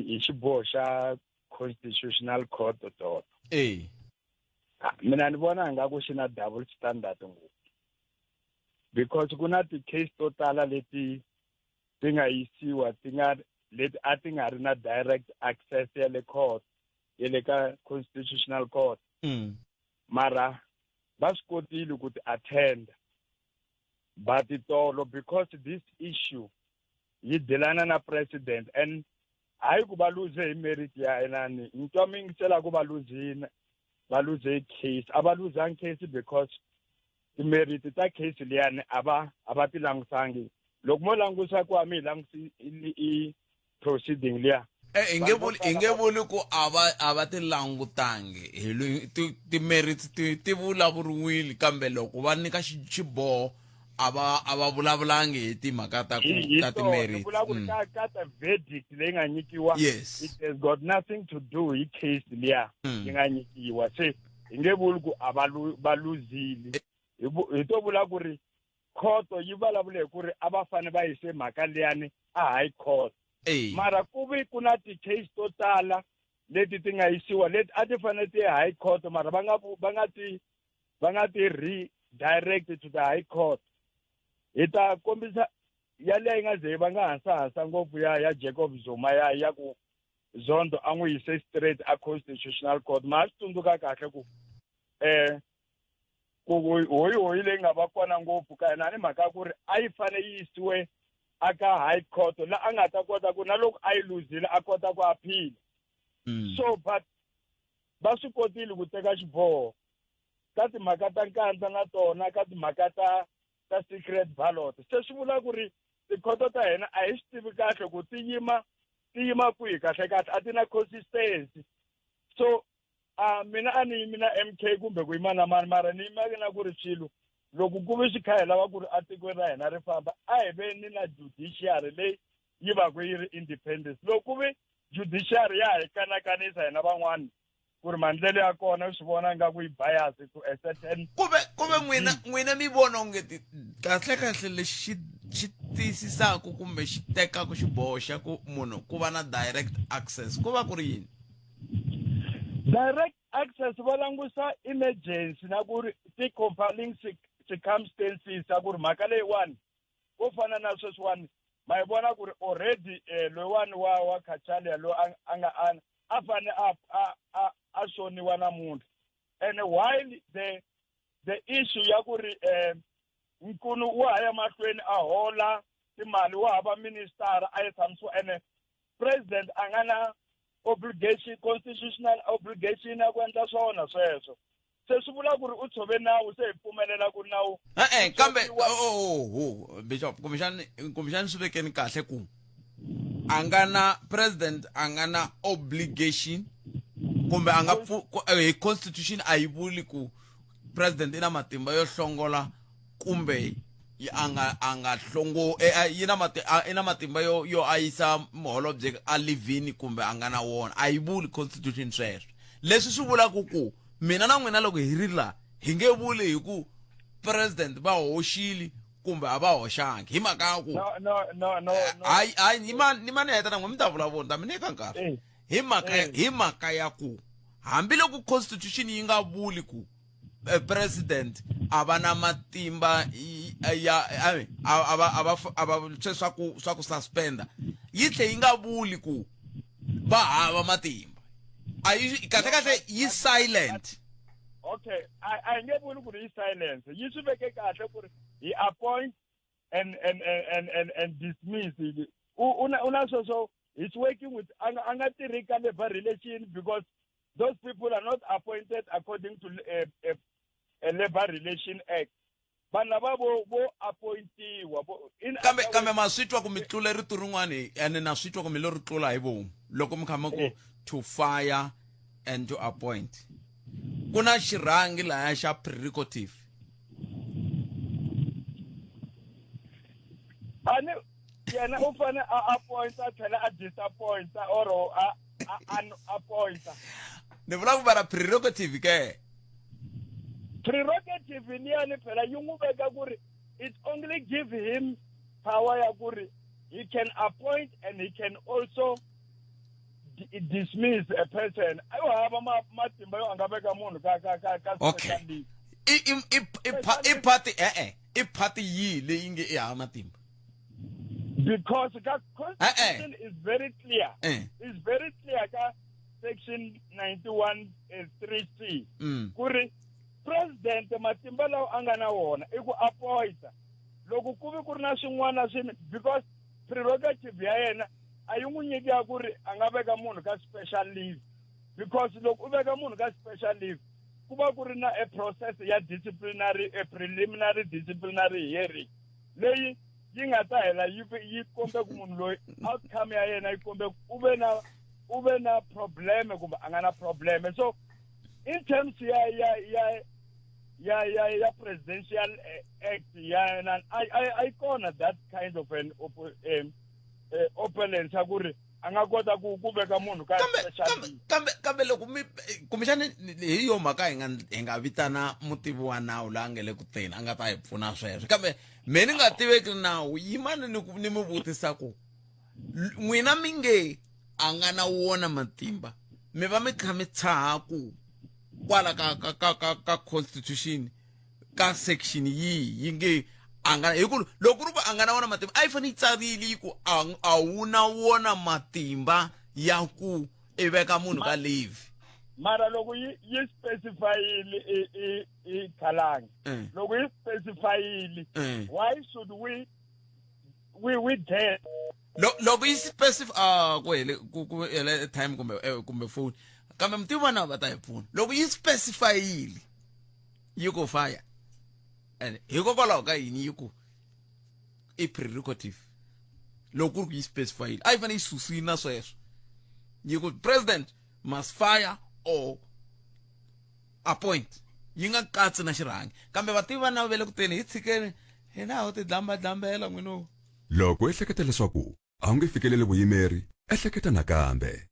hi xiboho xa constitutional court toto e mina ni vona ingaku xi na double standard ngopfu because ku na ti-case to tala leti ti nga yisiwa ti nga leti a ti nga ri na direct access ya le court ya le ka constitutional court mara va swi kotile ku ti attend but tolo because this issue yi dilana na president and hayi ku va luze hi merit ya inani ni twa mi yingisela ku va luzini va luze case a va luzangi case because timerit ta case liyani a va a va ti langusangi loko mo langusa ku a mi hi langusi i proceeding liya Eh, hi nge vuli hi nge vuli ku a va a va ti langutangi hi lu- ti ti-merits ti ti vulavuriwile kambe loko va nyika xiboho a va a va vulavulangi hi timhaka ta ku hi ta tona ni ti-merits vula ku ri ka ka the verdict leyi nga nyikiwa Yes. it has got nothing to do hi case liya yi nga nyikiwa se hi nge vuli ku a va va luzile hi hi to vula ku ri khoto yi vulavule hi ku ri a va fane va yise mhaka liyani a high court mara ku vi ku na ti-case to tala leti ti nga yisiwa leti a ti fanele ti ya high court mara va nga va nga ti va nga ti redirect to the high court hi ta kombisa yaleyo yi nga ze yi va nga hansa hansa ngopfu ya ya Jacob Zuma ya ya ku Zondo a n'wi yise straight a constitutional court ma swi tsundzuka kahle ku eh ku hoyi hoyi leyi nga va kona ngopfu ka yena ni mhaka ya ku ri a yi fane yi yisiwe aka high court la a nga ta kota ku na loko a yi luzile a kota ku appeal so but va swi kotile ku teka xiboho ka timhaka ta nkandza na tona ka timhaka ta ta secret ballot se swi vula ku ri tikhoto ta hina a hi swi tivi kahle ku ti yima ti yima kwihi kahle kahle a ti na consistency so a mina a ni yimi na MK kumbe ku yima na mani mara ni yima na ku ri swilo loko ku vi swi kha hi lava ku ri atikweni ra hina ri famba a hi veni na judiciary leyi yi va ku yi ri independence loko ku vi judiciary ya hi kanakanisa hina van'wani ku ri maendlelo ya kona u swi vona nga ku yi bias to a certain kuve kuve n'wina n'wina mi vona onge ti kahle kahle lexi xi xi tiyisisaka kumbe xi tekaka xiboho xa ku munhu ku va na direct access ku va ku ri yini direct access va langusa emergency na ku ri ti-compelling circumstances ta ku ri mhaka leyiwani ko fana na sweswiwani ma yi vona ku ri already eh, loyiwani wa wa Cachalia loyi a a nga a a fane a a a a xoniwa namuntlha and while the the issue ya ku ri eh, Nkunu wa ha ya mahlweni a hola timali wa ha va minister a yi tshamisiwa ene president a nga na obligation constitutional obligation ya ku endla swona sweswo se swi vula ku ri u tshove nawu se hi pfumelela ku nawu e-e kambe oh, oh, bishop kumbexani kumbexani swi vekeni kahle ku a nga na president a nga na obligation kumbe a nga eh, hi constitution a yi vuli ku president i na matimba yo hlongola kumbe a nga a nga hlongo eh, eh, yi na mati i na matimba yo yo a yisa muholobye a livini kumbe a nga na wona a yi vuli constitution sweswo leswi swi vulaka ku mina na n'wina loko hi ri la hi nge vuli hi ku president va hoxile kumbe a va hoxangi hi mhaka ya ku no no no no no hayi hayi ni ma ni ma ni heta na n'wina mi ta vulavula ni ta mi nyika nkarhi Eh. hi mhaka Eh. hi mhaka ya ku hambiloko constitution yi nga vuli ku eh, president a va na matimba ya a va a va a va swe swa ku swa ku suspenda yi tlhe yi nga vuli ku va hava matimba a yi kahle kahle yi silent okay a a hi nge vuli ku ri yi silence yi swi veke kahle ku ri hi appoint and and and and and dismiss u na u na sweswo he's working with a nga a nga tirhi ka labor relation because those people are not appointed according to a, a, a labor relation act vanhu lava vo vo appointiwa kambe kambe ma swi twa ku mi tlule rito rin'wana ene na swi twa ku mi lo ri tlula hi vomu loko mi kha mi ku eh. to fire and to appoint ku na xirhangi laya xa prerogative ani yena u fane a appointa tlhela a disappointa or a a appointa ni vula ku vara prerogative ke prerogative liyani phela yi n'wi veka ku ri It only give him power ya ku ri he can appoint and he can also dismiss a person. A yo hava matimba yo a nga veka munhu ka ka ka ka Okay. special leave. I i i i pa- i party e-e i party yihi leyi nge i hava matimba Because ka constitution is very clear. Eh. Is very clear ka section 91 3C ku ri president matimba lawa a nga na wona i ku appointa loko ku vi ku ri na swin'wana swi because prerogative ya yena a yi n'wi nyiki ya ku ri a nga veka munhu ka special leave, because loko u veka munhu ka special leave ku va ku ri na a process ya disciplinary, a preliminary disciplinary hearing leyi yi nga ta hela yi yi kombe ku munhu loyi outcome ya yena yi kombe ku u ve na problem kumbe a nga na problem. So in terms ya presidential act ya na a yi kona that kind of an opulence ya ku ri a nga kota ku veka munhu ka Kambe special kambe leave. Kambe loko mi kumbexani hi yo mhaka hi nga vitana mutivi wa nawu loyi a nga le ku teni a nga ta hi pfuna sweswo, kambe me ni nga tiveki nawu yimani ni ku ni mi vutisa ku n'wina mi nge a nga na wona matimba, mi va mi kha mi tshaha ku kwala ka constitution ka section yihi yi nge a nga, hi ku loko ku ri ku a nga na wona matimba, a yi fanele yi tsarile yi ku a wu na wona matimba ya ku i veka munhu ka leave. Mara loko yi specifyile i khalangi loko yi specifyile, why should we dare? Loko yi specify, ah, ku hele ku hele time kumbe phone, kambe mutivi va nawu va ta hi pfuna. Loko yi specifyile yi ku fire and hikokwalaho ka yini yi ku i prerogative? Loko ku ri ku yi specifyile, a yi fanele yi susile na sweswo yi ku president must fire or appoint, yi nga katsi na xirhangi. Kambe vativi va nawu ve le ku teni, hi tshikeni hina ho tidlambadlambela n'wino. Loko u ehleketa leswaku a wu nge fikeleli vuyimeri, ehleketa nakambe.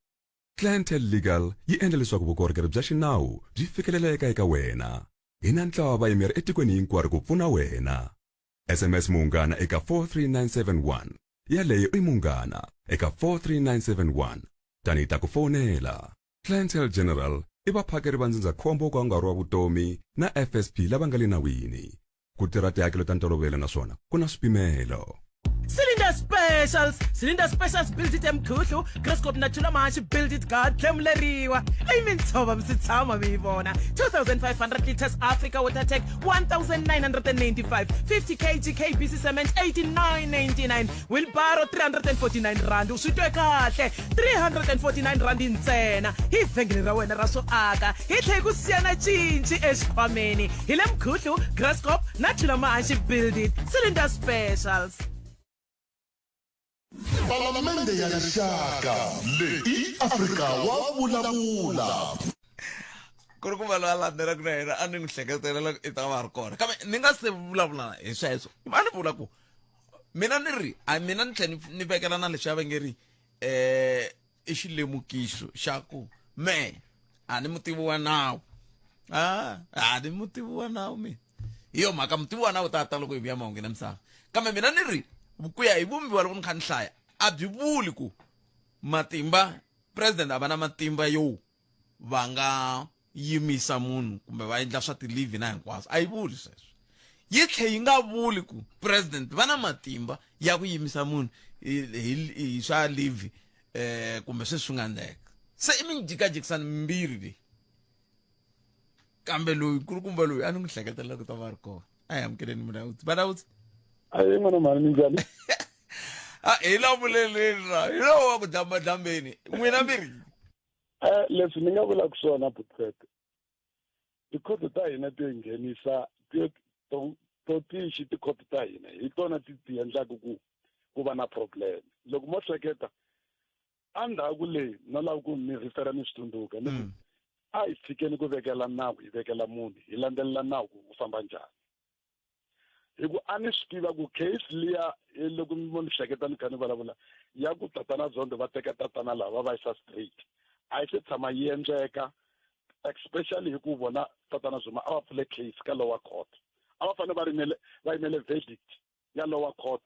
Clientele Legal yi endla leswaku vukorhokeri bya xinawu byi fikeleleka eka wena. Hi na ntlawa wa vayimeri etikweni hinkwaro ku pfuna wena. SMS munghana eka 43971, yaleyo i munghana eka 43971, tani hi ta ku fonela. Clientele General i vaphakeri va ndzindzakhombo wo ka wu nga ri wa vutomi na FSP lava nga le nawini. Ku tirha tihakelo ta ntolovelo naswona ku na swipimelo. Cylinder Specials, Cylinder Specials, build it emkhuhlu, Graskop na Thulamahashi, build it ka dlemuleriwa leyi mi ntshova mi si tshama mi yi vona. 2500 liters Africa Watertech 1995, 50 kg KBC cement 8999, wheelbarrow 349 rand. U swi twe kahle, 349 rand ntsena hi vhengele ra wena ra swo aka, hi tlhe ku siya na cinci exikhwameni. Hi le Mkhuhlu, Graskop na Thulamahashi, build it, Cylinder Specials. Palamende ya Rixaka leyi i Afrika wa vulavula. Ku ri ku va loyi a landzelaka na yena a ni n'wi hleketelela ku i ta va ri kona, kambe ni nga se vulavula hi sweswo, a ni vula ku mina ni ri a mina ni tlhela ni vekela na leswi a va nge ri i xilemukiso xa ku me a ni mutivi wa nawu, a ni mutivi wa nawu mina, hi yo mhaka mutivi wa nawu ta ta loko hi vuya mahungu na misava. Kambe mina ni ri ku ya hi vumbiwa loko ni kha ni hlaya, a byi vuli ku matimba president a va na matimba yo va nga yimisa munhu kumbe va endla swa ti-leave na hinkwaswo, a yi vuli sweswo. Yi tlhe yi nga vuli ku president va na matimba ya ku yimisa munhu hi swa leave kumbe sweswi swi nga endleka. Se i minjikajikisani mimbirhi leyi, kambe loyi nkulukumba loyi a ni n'wi hleketelela ku ta va ri kona, a hi amukeleni mulawutsi valawutsi. Ayi n'wana mhani, minjhani? A hi lamuleleni ra hi lowu wa ku dlambadlambeni, n'wina mi ri Leswi ni nga vulaka swona, Butset, tikhoto ta hina ti nghenisa to tixi tikhoto ta hina hi tona ti endlaka ku va na problem. Loko mo hleketa endzhaku leyi no lava ku mi rifera mi swi tsundzuka ni ku a hi tshikeni ku vekela nawu, hi vekela munhu, hi landzelela nawu ku wu famba njhani, hi ku a ni swi tiva ku case liya loko mo ni hleketa ni kha ni vulavula ya ku tatana Zondo va teka tatana lava va yisa straight, a yi se tshama yi endleka, especially hi ku vona tatana Zuma a va pfule case ka lower court. A va fanele va rimele va yimele verdict ya lower court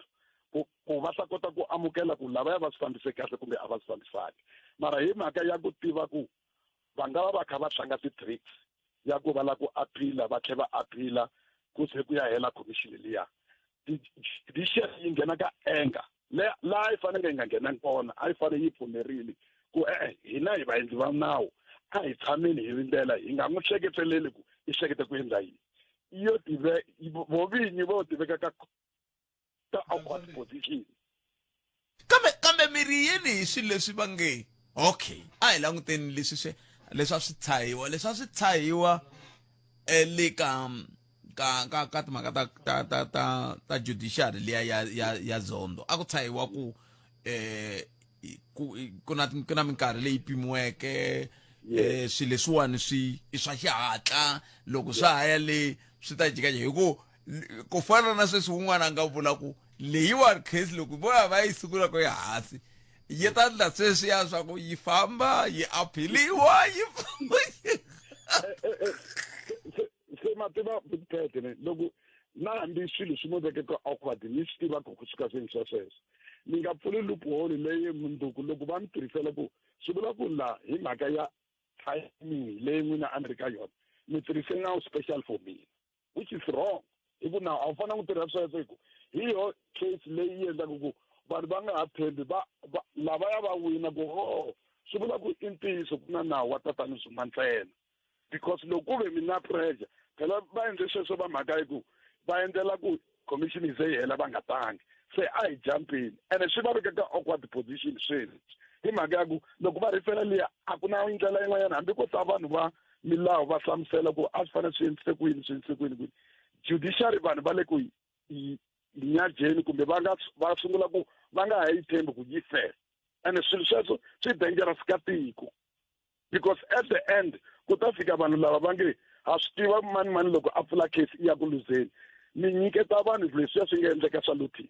ku ku va ta kota ku amukela ku lavaya va swi fambise kahle kumbe a va swi fambisangi. Mara hi mhaka ya ku tiva ku va nga va va kha va tlanga ti-tricks ya ku va la ku appeal-a va tlhe va appeal-a ku ze ku ya hela commission liya, judiciary yi nghena ka anger le laha yi fanele yi nga nghenangi kona. A yi fanele yi pfumerile ku e-e, hina hi vaendli va nawu, a hi tshameni hi rindzela, hi nga n'wi hleketeleli ku i hlekete ku endla yini. Yo tive vo vinyi vo tiveka ka ka awkward position. Kambe mi ri yini hi swilo leswi va nge okay, a hi languteni leswi swi leswi a swi tshahiwa, leswi a swi tshahiwa le ka ka ka ka timhaka ta ta ta ta ta judiciary liya ya ya ya Zondo? A ku tshahiwa ku ku ku na ku na minkarhi leyi pimiweke, swilo leswiwani swi i swa xihatla, loko swa ha ya le swi ta jika hi ku ku fana na sweswi wun'wana a nga vula ku leyiwani case loko vo ya va yi sungula ku ya hansi yi ta ndla sweswiya swa ku yi famba yi aphiliwa yi famba. Se ma tiva vutete ne loko na hambi swilo swi mo veke ka awkward, ni swi tiva ku kusuka sweni swa sweswo ni nga pfuli loophole leyi mundzuku loko va mi tirhisela ku swi vula ku la hi mhaka ya timing leyi n'wina a ni ri ka yona mi tirhise nawu special for mina, which is wrong, hi ku nawu a wu fanele ku tirha sweswo, hi ku hi yo case leyi yi endlaka ku vanhu va nga ha tshembi va lavaya va wina ku oh, swi vula ku i ntiyiso ku na nawu wa tatani Zuma ntsena, because loko ku ve mi na pressure phela va endle sweswo va mhaka yi ku va endlela ku commission yi ze yi hela va nga tangi, se a hi jumpini ene swi va veka ka awkward position sweswi hi mhaka ya ku loko va rifela liya a ku na ndlela yin'wanyana, hambi ko ta vanhu va milawu va hlamusela ku a swi fanele swi endlise ku yini, swi endlise ku yini, ku judiciary vanhu va le ku nyajeni kumbe va nga va sungula ku va nga ha yi tshembi ku yi fair, ene swilo sweswo swi dangerous ka tiko, because at the end ku ta fika vanhu lava va nge ha swi tiva mani mani loko a pfula case i ya ku luzeni, mi nyiketa vanhu leswiya swi nga endleka swa looting,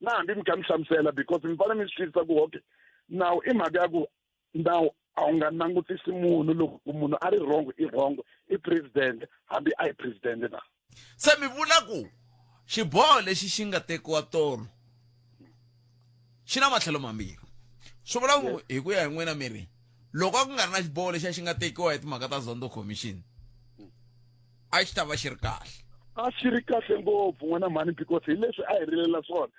na hambi mi kha mi hlamusela, because mi fanele mi swi twisisa ku okay, nawu i mhaka ya ku nawu a wu nga langutisi munhu, loko munhu a ri wrong i wrong, i president hambi a hi president na. Se mi vula ku xiboho lexi xi nga tekiwa tolo xi na matlhelo mambirhi, swi vula ku hi ku ya hi n'wina mi ri loko a ku nga ri na xiboho lexi a xi nga tekiwa hi timhaka ta Zondo Commission a xi ta va xi ri kahle? A xi ri kahle ngopfu n'wina mhani, because hi leswi a hi rilela swona.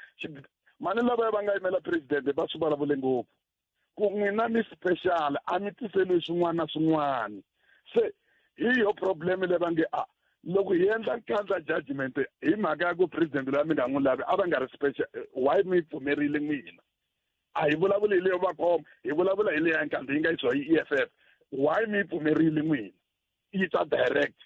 Mhani lavaya va nga yimela president va swi vulavule ngopfu ku n'wina mi special, a mi tiseliwi swin'wana na swin'wana. Se hi yo problem leyi va nge a loko hi endla Nkandla judgment hi mhaka ya ku president loyi a mi nga n'wi lavi a va nga ri special, why mi pfumerile n'wina? A hi vulavuli hi leyo va khoma, hi vulavula hi leya Nkandla yi nga yisiwa hi EFF, why mi pfumerile n'wina yi ta direct?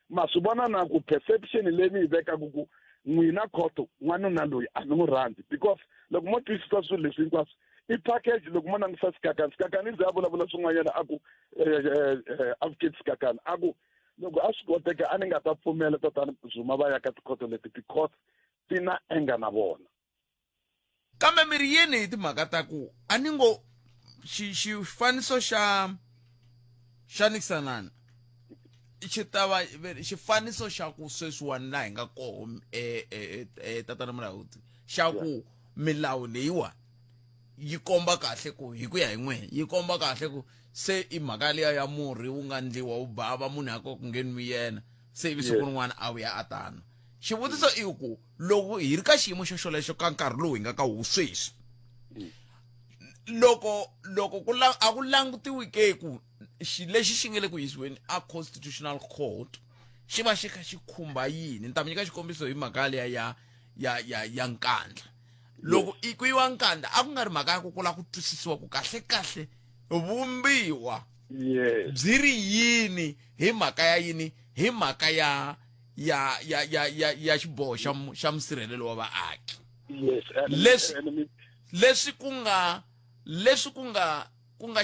Ma swi vona na ku perception leyi mi yi vekaka ku n'wina khoto n'wanuna loyi a mi n'wi rhandzi, because loko mo twisisa swilo leswi hinkwaswo i package. Loko mo langutisa Sikakani, Sikakani ze a vulavula swin'wanyana a ku advocate Sikakani a ku loko a swi koteka a ni nga ta pfumela tatana Zuma va ya ka tikhoto leti because ti na anger na vona. Kambe mi ri yini hi timhaka ta ku a ni ngo xifaniso xa xa Nikisanani xi ta va xifaniso xa ku sweswiwani laha hi nga koho, tatana Mulaudzi, xa ku milawu leyiwa yi komba kahle ku hi ku ya hi n'wehe yi komba kahle ku se i mhaka liya ya murhi wu nga ndliwa wu bava munhu a ko ku nge nwi yena, se ivi siku rin'wana a vuya a tano. Xivutiso i ku loko hi ri ka xiyimo xo xolexo ka nkarhi lowu hi nga ka wu sweswi, loko loko ku la a ku langutiwi ke ku xi lexi xi nga le ku yisiweni a constitutional court xi va xi kha xi khumba yini? Ni ta mi nyika xikombiso hi mhaka liya ya ya ya ya Nkandla. Loko i ku yiwa Nkandla a ku nga ri mhaka ya ku ku lava ku twisisiwa ku kahle kahle vumbiwa byi ri yini, hi mhaka ya yini, hi mhaka ya ya ya ya ya ya xiboho xa xa musirhelelo wa vaaki. Leswi leswi ku nga leswi ku nga ku nga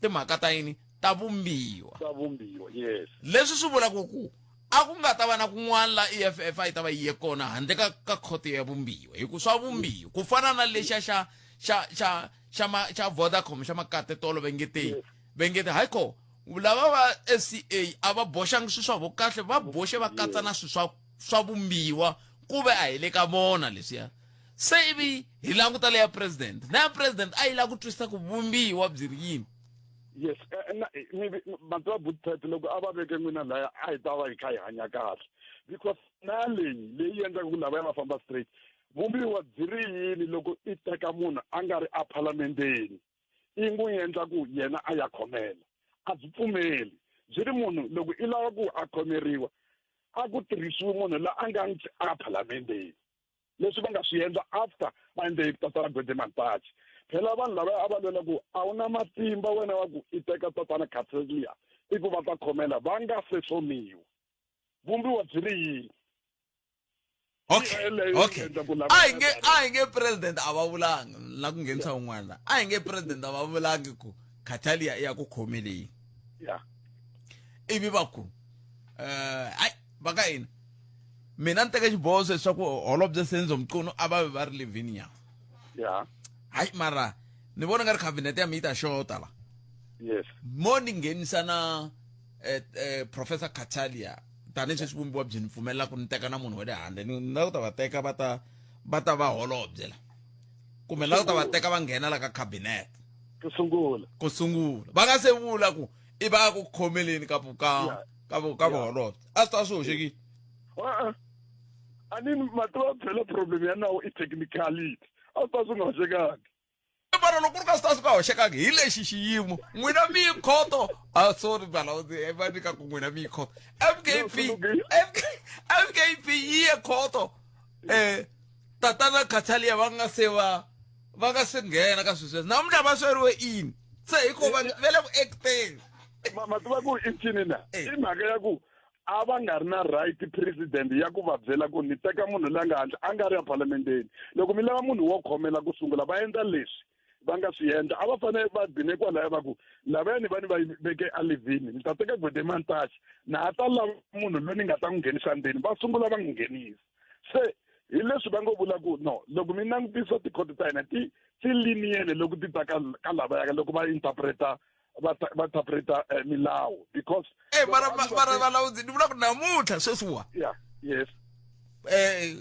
timhaka ta yini ta vumbiwa. Ta vumbiwa, yes. Leswi swi vulaka ku a ku nga ta va na kun'wana la EFF a yi ta va yi ye kona handle ka ka khoto ya vumbiwa, hi ku swa vumbiwa ku fana na lexa xa xa xa xa ma xa Vodacom xa Makate tolo vengete vengete hayi ko lava va SCA a va boxangi swilo swa vo kahle, va boxe va katsa na swilo swa swa vumbiwa ku ve a hi le ka vona leswiya se ivi hi languta leya president na ya president a yi lava ku twisisa ku vumbiwa byi ri yini yes eh, na eh, vanhu va butpet loko a va veke n'wina laya a hi ta va hi kha hi hanya kahle because na leyi leyi endlaka ku lavaya va famba straight vumbiwa byi ri yini loko i teka munhu a nga ri ephalamendeni i n'wi endla ku yena a ya khomela a byi pfumeli byi ri munhu loko i lava ku a khomeriwa a ku tirhisiwi munhu la a nga a phalamendeni leswi va nga swi endla after va endle tatana Gwede Mantashe phela vanhu lava a va lwela ku a wu na matimba wena wa ku i teka tatana Cathelia i ku va ta khomela va nga se hlomiwa vumbiwa byi ri yini okay okay a hi nge a hi nge president a va vulanga la ku nghenisa un'wana la a hi nge president a va vulangi ku Cathelia i ya ku khomeleni ya ivi va ku eh ai va ka yini mina ni teke xiboho leswaku holobye Senzo Mchunu a va ve va ri livini ya ya hayi mara ni vona nga ri cabinet ya mi yi ta xota la yes mo ni nghenisa na eh, eh, professor Cachalia tanihi sweswi vumbiwa byi ni pfumelela ku ni teka na munhu wa le handle ni na ku ta va teka va ta va ta va holobye la kumbe la ku ta va teka va nghena la ka cabinet ku sungula ku sungula va nga se vula ku i va ku khomeleni ka ka ka ka vuholobye a swi ta swi hoxekile e-e a ni mativa phela problem ya nawu i technicality a swi ta swi nga hoxekangi mara loko ku ri ka swi ta swi nga hoxekangi hi lexi xiyimo n'wina mi yi khoto a sorry valawuzi eh, va nyika ku n'wina mi yi khoto mkp mkp yi ye khoto um tatana khathalia va nga se va va nga se nghena ka swilo sweswo namuntlha va sweriwe ini se hikuva va le ku acteni ma tiva ku i ncini na eh. i mhaka ya ku a va nga ri na right president ya ku va byela ku ni teka munhu la nga handle a nga ri ephalamendeni loko mi lava munhu wo khomela ku sungula va endla leswi va nga swi endla a va fanele va dine kwalaya va ku lavayani va ni va veke alivhini ni ta teka gwede mantaxi na ha ta lava munhu loyi ni nga ta n'wi nghenisa ndzeni va sungula va n'wi nghenisa se hi leswi va ngo vula ku no loko mi langutisa tikhoto ta hina ti ti liniyele loko ti ta ka ka lavaya loko va interpreta va va interpreta eh, milawu because eh mara mara valawuzi ni vula ku namuntlha sweswiwa yeah yes eh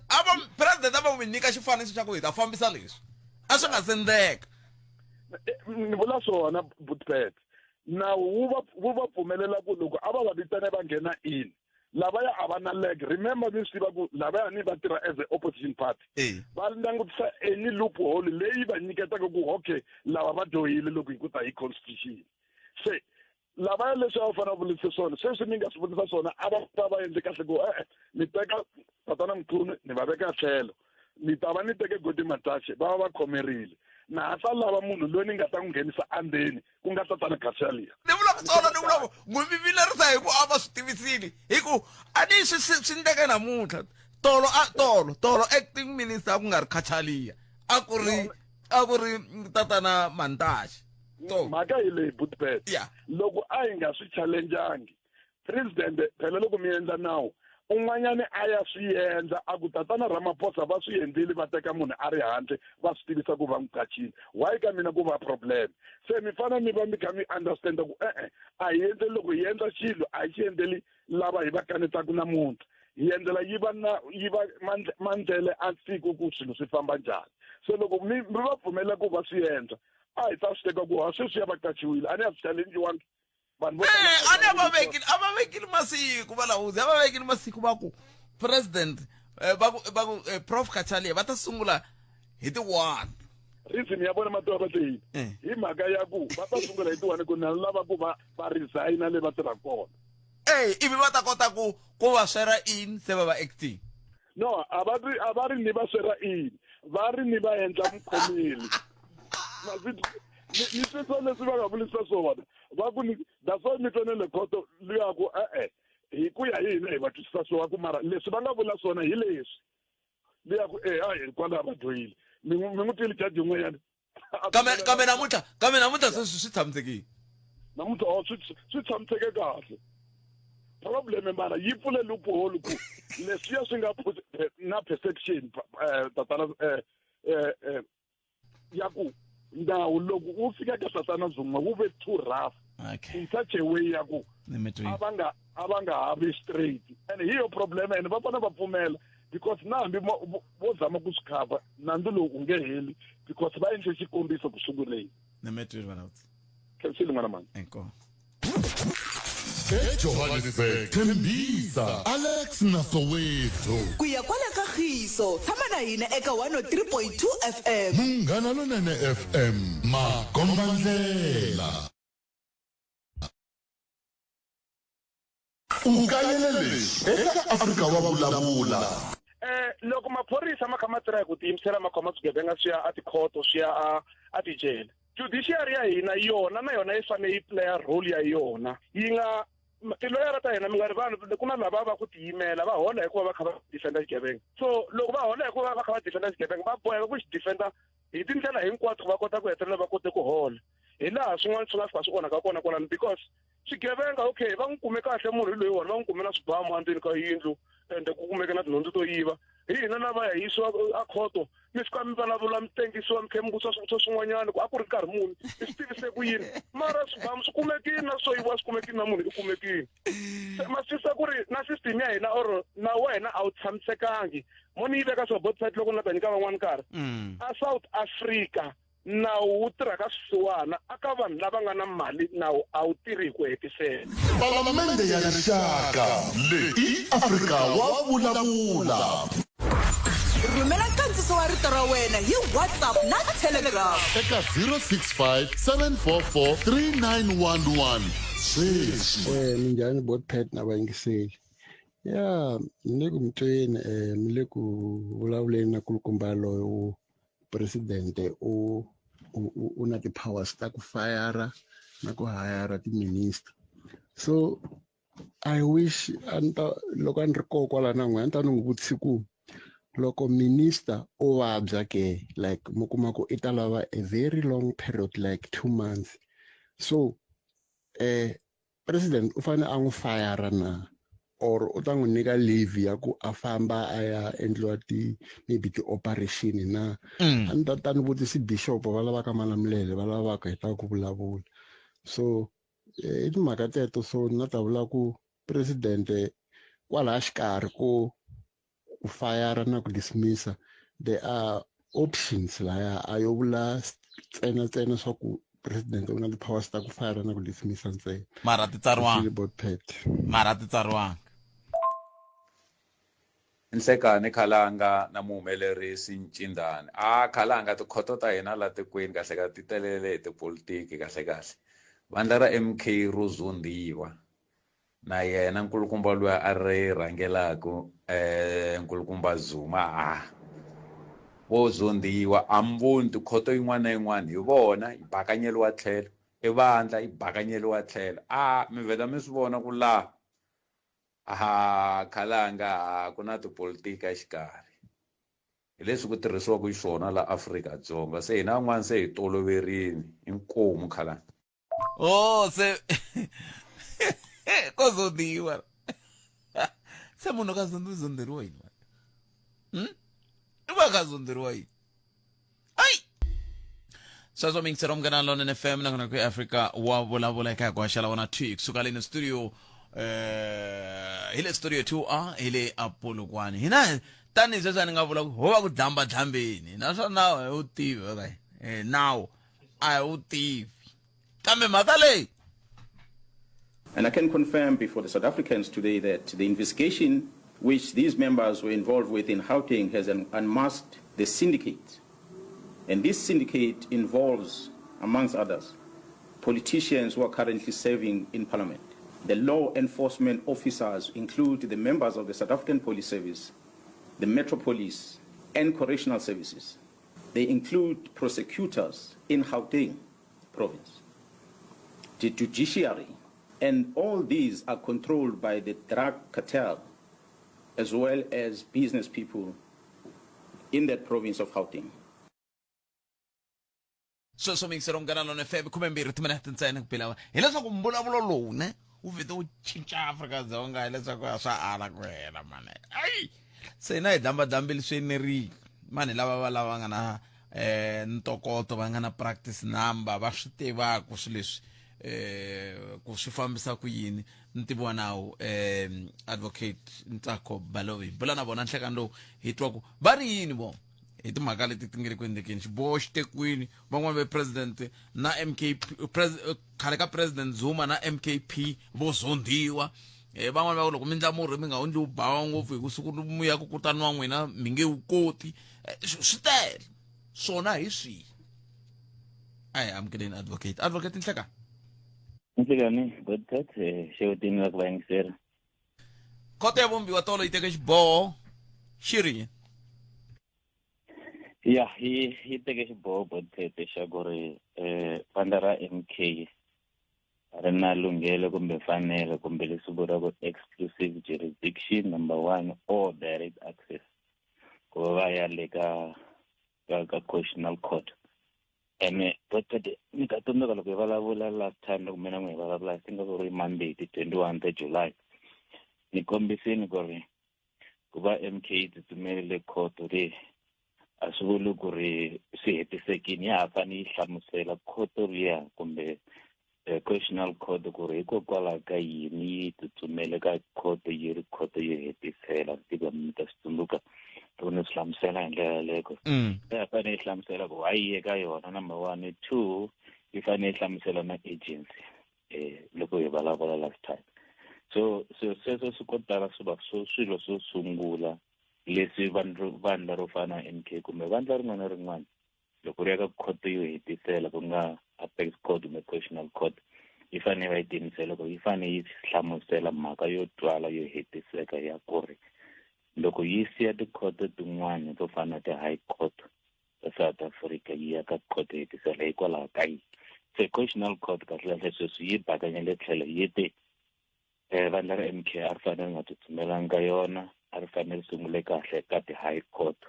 a va president a va mi nyika xifaniso xa ku hi ta fambisa leswi a swi nga se ndleka eh, ni vula swona butpet nawu wu va wu va pfumelela ku loko a va va vitane va nghena in lavaya a va na leg remember mi swi tiva ku lavaya ni va tirha as a opposition party eh. va langutisa any loophole leyi va nyiketaka ku okay lava va dyohile loko hi ku ta hi constitution se lavaya leswi a va fanele va vulise swona sweswi ni nga swi vulisa swona a va ta va endle kahle ku e-e ni teka tatana mkhunu ni va veka tlhelo ni ta va ni teke godi mataxe va va va khomerile na ha ta lava munhu loyi ni nga ta n'wi nghenisa andzeni ku nga tatana Cachalia ni vula ku tsolo ni vula ku n'wi mi vilerisa hi ku a va swi tivisile hi ku a ni swi swi swi ndleke namuntlha tolo a tolo tolo acting minister a ku nga ri Cachalia a ku ri a ku ri tatana Mantashe to mhaka hi leyi butbet yeah loko a hi nga swi challengeangi president phela loko mi endla nawu un'wanyani a ya swi endla a ku tatana Ramaphosa va swi endlile va teka munhu a ri handle va swi tivisa ku va n'wi qachile why ka mina ku va problem se mi fanele mi va mi kha mi understanda ku e-e a hi endleli loko hi endla xilo a hi xi endleli lava hi va kanetaka namuntlha hi endlela yi va na yi va mandlele a siku ku swilo swi famba njhani se loko mi mi va pfumelela ku va swi endla a hi ta swi teka ku ha sweswi ya va qachiwile a ni ya swi challengiwangi vanhu vo eh, a ni a va vekile a va vekile masiku valawuzi a va vekile masiku va ku president eh, va ku va ku eh, prof Cachalia va ta sungula hi ti 1 reason ya vona mativa va teyini hi mhaka ya ku va ta sungula hi ti 1 ku na lava ku va va resigna le va tirhaka kona eh ivi va ta kota ku ku va swera in se va va acting no a va ri a va ri ni va swera in va ri ni va endla mukhomeli ni twisa leswi va nga vulisa swona va ku ni that's why mi twe le khoto luya ku e-e hi ku ya hi hina hi va twisisa swona ku mara leswi va nga vula swona hi leswi luya ku e hayi hikwalaho va dyohile mi n'wi twile jaji yin'wanyana kambe kambe namuntlha kambe namuntlha sweswi swi tshamisekile namuntlha o swi swi tshamiseke kahle problem mara yi pfule loophole ku leswiya swi nga na perception eh, tatana eh, eh, ya ku nawu loko wu fika ka tatana Zuma wu ve too rough okay in such a way ya ku ni mi twile a va nga a va nga ha vi straight and hi yo problem and va fanele va pfumela because na hambi vo zama ku swi cover nandzu lowu u nge heli because va endle xikombiso ku sunguleni na metwile vana vutsi khensile n'wana mani inkomu ejohannesburg tembisa alex na soweto ku ya kwala ka khiso tshama na hina eka 103.2 fm munghana lonene fm makombandlela U kayele leswi eka Afrika wa vulavula. Eh loko maphorisa ma kha ma tirha hi ku tiyimisela ma khoma swigevenga swi ya a tikhoto swi ya a a tijele judiciary ya hina yona na yona yi fanele yi playa role ya yona yi nga tiloyara ta hina mi nga rivali ku na lava va ku tiyimela va hola hikuva va kha va defenda xigevenga so loko va hola hikuva va kha va defenda xigevenga va boheka ku xi defenda hi tindlela hinkwato va kota ku hetelela va kote ku hola hi laha swin'wana swi nga fika swi onhaka kona kwalano because swigevenga okay va n'wi kume kahle munhu loyiwani va n'wi kume na swibamu endzeni ka yindlu ende ku kumeke na tinhundzu to yiva hi hina lava ya yisiwa a khoto mi fika mi vulavula mi tengisiwa mi khe mi vutisa swivutiso swin'wanyana ku a ku ri nkarhi muni mi swi tivise ku yini mara swibamu swi kumekile na swo yiviwa swi kumekile na munhu i kumekile se ma swi ku ri na system ya hina or nawu wa hina a wu tshamisekangi mo ni yi veka swa both side loko ni la ta nyika van'wani nkarhi a South Africa Nawu wu tirha ka swisiwana, a ka vanhu lava nga na mali nawu a wu tirhi hi ku hetiseka. Palamende ya Rixaka, leyi i Afrika wa vulavula. Rhumela nkandziso wa rito ra wena hi WhatsApp na Telegram. Eka 065 744 3911 sweswi. Eh minjhani bot pet na vayingiseli ya ni le ku mi tweni eh mi le ku vulavuleni na kulukumba loyo presidente u u na ti-powers ta ku fayara na ku hayara ti-minister so i wish a ni ta loko a ni ri koho kwala na n'wina a ni ta ni n'wi vutisi ku loko minister o vabya ke like mi kuma ku i ta lava a very long period like 2 months so eh president u fanele a n'wi fayara na or u ta n'wi nyika leave ya ku a famba a ya endliwa ti maybe ti-operation na mm. a ni ta ta ni vutisi bishop va lavaka malamulele va lavaka heta ku vulavula so eh, i timhaka teto so ni nga ta vula ku presidente kwalaya xikarhi ko ku fayara na ku dismissa there are options laya a yo vula ntsena ntsena swa ku president u na ti-powers ta ku fayara na ku dismissa ntsena mara ti tsariwanga mara ti tsariwanga Nhlekani Khalanga na muhumelerisi Ncindani. A Khalanga tikhoto ta hina la tikweni kahle kahle ti telele hi tipolitiki kahle kahle. Vandla ra MK ro zondhiwa. Na yena nkulukumba luya a ri rhangelaku nkulukumba Zuma a vo zondhiwa a mi voni tikhoto yin'wana na yin'wana hi vona yi bakanyeriwa tlhelo i vandla yi bakanyeriwa tlhelo a mi vhela mi swi vona ku laha a khalanga a ku na tipolitiki exikarhi hi leswi ku tirhisiwaka xiswona la Afrika-Dzonga se hina van'wana se hi toloverini inkomu khalanga oh se ko zondiwa se munhu ka zondi zonderiwa yini i va ka zonderiwa yini ai sweswo mingisero munghana lonene fm nakona ku africa wa vulavula eka ku haxela wona 2 kusuka le ni studio eh hi le studio 2a hi le apolokwane hina tanihi sweswi a ni nga vula ku ho va ku dlamba dlambeni naswona nawu hi wu tivi okay eh nawu a hi wu tivi kambe mhaka leyi And I can confirm before the South Africans today that the investigation which these members were involved with in Gauteng has unmasked the syndicate. And this syndicate involves, amongst others, politicians who are currently serving in parliament. The law enforcement officers include the members of the South African Police Service, the Metro Police, and Correctional Services. They include prosecutors in Gauteng province, the judiciary, and all these are controlled by the drug cartel as well as business people in that province of Gauteng. Sweswo miyingiselo munghana lona fm 12 timinete ntsena ku bela hileswaku mbulavulo lowu ne wu vhete wu cinca Afrika-Dzonga hileswaku a swa ala ku hela mane ayi se na hi dambadambile swi enerile mani lava va lava nga na eh ntokoto va nga na practice number va swi tivaka swilo leswi. eh ku swi fambisa ku yini ntivo wa nawu eh advocate Ntsako Baloyi bula na vona nhlekani lowu hi twa ku va ri yini vo hi timhaka leti ti nge le ku endlekeni xiboho xi tekiwini van'wana ve president na MKP pres, khale ka president Zuma na MKP vo zondhiwa eh van'wana va ku loko mi ndla murhi mi nga wu ndli wu bawa ngopfu hi ku siku mi ya ku kutaniwa n'wina mi nge wu koti eh, swi tele swona hi swihi a hi amukeleni advocate advocate nhleka Nhlekani Godcat eh, xewetini la ku va yingisela khoto ya vumbiwa tolo yi teke xiboho xi ri yini ya yi yi teke xiboho Godcat xa ku ri eh vandla ra MK ri na lunghelo kumbe mfanelo kumbe leswi vuriwaka exclusive jurisdiction number one or direct access ku va va ya le ka ka ka constitutional court ene but ni ta tsundzuka loko hi vulavula last time loko mina n'wi hi vulavula I think ku ri Monday ti 21 ta July ni kombisini ku ri ku va MK yi tsutsumelele khoto leyi a swi vuli ku ri swi hetisekile ya ha fanele yi hlamusela khoto liya kumbe eh, constitutional court ku ri hikokwalaho ka yini yi tsutsumele ka khoto yi ri khoto yo hetisela tiva mi ta swi tsundzuka loko ni swi hlamusela hi ndlela yaleyo ku Mm. ya fanele yi hlamusela ku why yi ye ka yona number one two yi fanele yi hlamusela na agency eh loko hi vulavula last time so so sweswo swi ko tala swi va swo swilo swo sungula leswi vanhu vandla ro fana na MK kumbe vandla rin'wana na rin'wana loko ri ya ka khoto yo hetisela ku nga apex court kumbe constitutional court yi fanele va yi tiyimisela ku yi fanele yi hlamusela mhaka yo twala yo hetiseka ya ku ri loko yi siya tikhoto tin'wana to fana na ti-high court ta South Africa yi ya ka khoto yo hetisela hikwalaho ka yini se constitutional court kahle kahle sweswi yi bakanyele tlhelo yi te um vandla ra MK a ri fanele ri nga tsutsumelanga ka yona a ri fanele ri sungule kahle ka ti-high court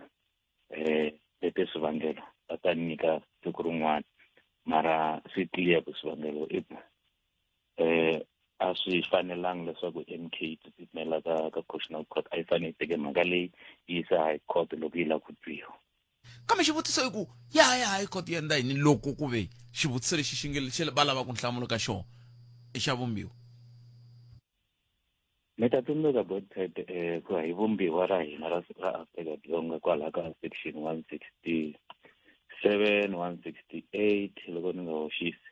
eh leti swivangelo va ta nyika siku rin'wana mara swi clear ku swivangelo i ku eh a swi fanelanga leswaku MK yi tsutsumela ka ka constitutional court a yi fanele yi teke mhaka leyi yi yisa high court loko yi lava ku twiwa kambe xivutiso i ku ya ya high court yi endla yini loko ku ve xivutiso lexi xi nge xi va lava ku nhlamulo ka xona i xa vumbiwa Mi ta tsundzuka Godfred eh, ku hi vumbiwa ra hina ra ra Afrika-Dzonga kwalaha ka section 167 168 loko ni nga hoxisi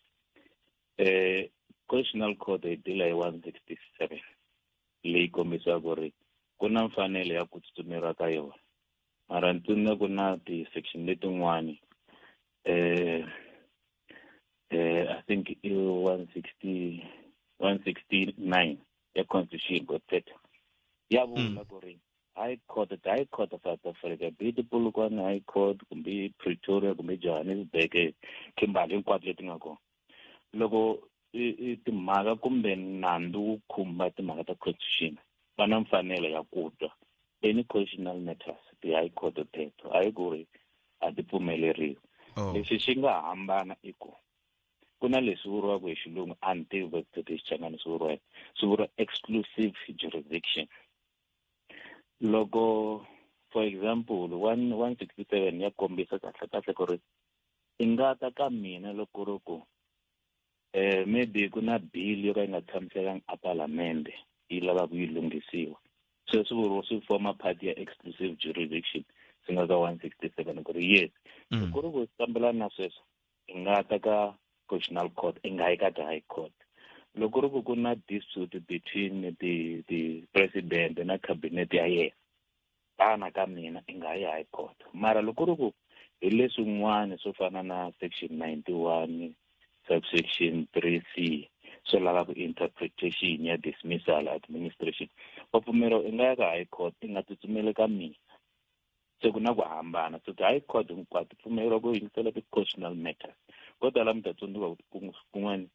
eh constitutional court hi dila hi 167 leyi kombisaka ku ri ku na mfanelo ya ku tsutsumeriwa ka yona mara ni tsundzuka ku na ti-section letin'wani eh eh I think i 160 169 ya constitution Godfred ya vula ku ri high court the high court of South Africa be it Polokwane high court kumbe Pretoria kumbe Johannesburg Kimberley hinkwato leti nga kona loko i timhaka kumbe nandzu wu khumba timhaka ta constitution va na mfanelo ya ku twa any constitutional matters ti-high court teto hayi ku ri a ti pfumeleriwi oh. leswi swi nga hambana i ku ku na leswi vuriwaka hi xilungu a ni tivi vekutete xichangani swi vuriwa swi vuriwa exclusive jurisdiction loko for example one one sixty seven ya kombisa kahle kahle ku ri i nga ta ka mina loko ku ri ku eh maybe ku na bill yo ka yi nga tshamisekanga a palamende yi lavaka yi lunghisiwa sweswi vuriwa swi forma part ya exclusive jurisdiction swi nga ka 167 ku ri yes mm. ku ri ku fambelana na sweswo i nga ta ka constitutional court i nga yi ka ti-high court loko ri ku ku na dispute between the the president na cabinet ya yena tana ka mina i nga yi high court mara loko ri ku hi leswin'wana swo fana na section 91 subsection 3c swo lava ku interpretation ya dismissal administration wa pfumela i nga ya ka high court i nga tsutsumeli ka mina se ku na ku hambana so ti-high court hinkwato pfumeleriwa ku yingisela ti-constitutional matters ko tala mi ta tsundzuka kun'wana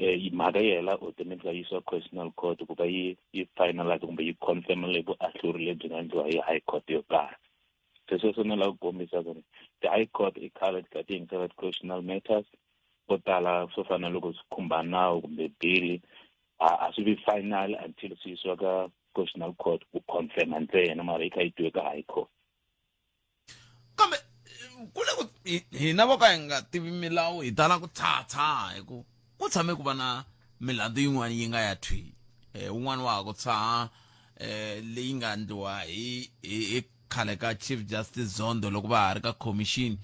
eh mhaka yi hela automatically yisiwa constitutional court ku va yi yi finalize kumbe yi confirm le vuahluri lebyi nga endliwa hi high court yo karhi se sweswo ni lava ku kombisa ku ri ti-high court i khale ti kha ti yingisela ti-constitutional matters ko tala swo fana na loko swi khumba nawu kumbe bili a a swi vi final until swi yisiwa ka constitutional court ku confirma ntsena mara yi kha yi twiwe ka high court kambe ku le ku hina vo ka hi nga tivi milawu hi tala ku tshatshaha hi ku Ku tshame ku va na milandzu yin'wana yi nga ya thwi eh, wun'wana wa ha ku tshaha eh, leyi nga endliwa hi hi hi khale ka Chief Justice Zondo loko va ha ri ka commission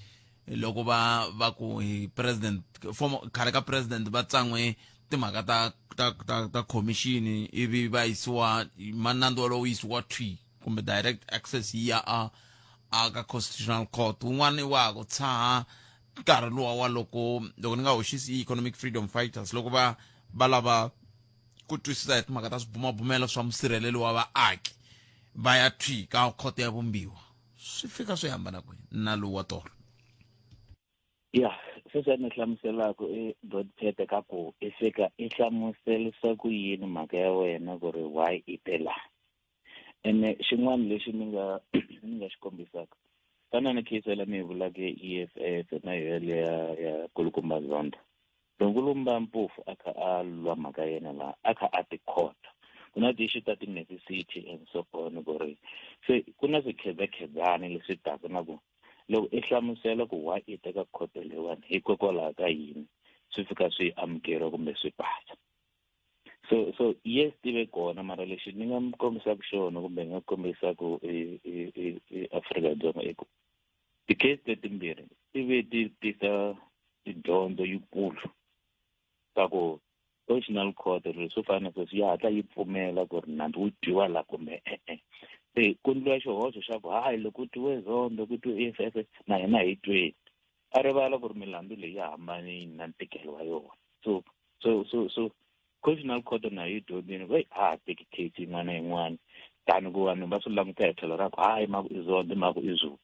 loko va va ku hi president former khale ka president va tsan'we timhaka ta ta ta, ta commission ivi va yisiwa manandzu wolowo wu yisiwa thwi kumbe direct access yi ya a a ka constitutional court. Wun'wana wa ha ku tshaha nkarhi luwa wa loko loko ni nga hoxisi economic freedom fighters loko va va lava ku twisisa hi timhaka ta swibumabumelo swa musirheleli wa vaaki va ya thwi ka khoto ya vumbiwa. Swi fika swi hambana kwihi na lowu wa tolo? Ya, sweswi a ni hlamuselaka i dotpete ka ku i fika i hlamuselisa ku yini mhaka ya wena ku ri why i te laha. Ene xin'wana lexi ni nga ni nga xi kombisaka fana na case yaleyo mi yi vulaka ya EFF na yo yaleyo ya Kulukumba Zondo. Loko Nkulumba Mpofu a kha a lwa mhaka ya yena laha a kha a ti khota ku na ti-issue ta ti-necessity and so on ku ri se ku na swikhedzakhedzani leswi taka na ku loko i hlamusela ku why i teka khoto leyiwani hikokwalaho ka yini swi fika swi amukeriwa kumbe swi pasa. So so yes ti ve kona mara lexi ni nga mi kombisaka xona kumbe ni nga kombisaka i Afrika-Dzonga i ku ti-case letimbirhi ti ve ti tisa tidyondzo yikulu ta ku constitutional court ri swo fana na sweswi ya hatla yi pfumela ku ri nandzu wu twiwa la kumbe e-e. Se ku ndliwa xihoxo xa ku hayi loko ku twiwe Zondo ku twiwe E_F_F na hina hi tweni a rivala ku ri milandzu leyi ya hambanile na ntikelo wa yona. So so so so constitutional court na yi dyondzile ku a ha teki case yin'wana na yin'wana tani ku vanhu va swi languta hi tlhelo ra ku hayi mhaku i Zondo mhaku i Zuma.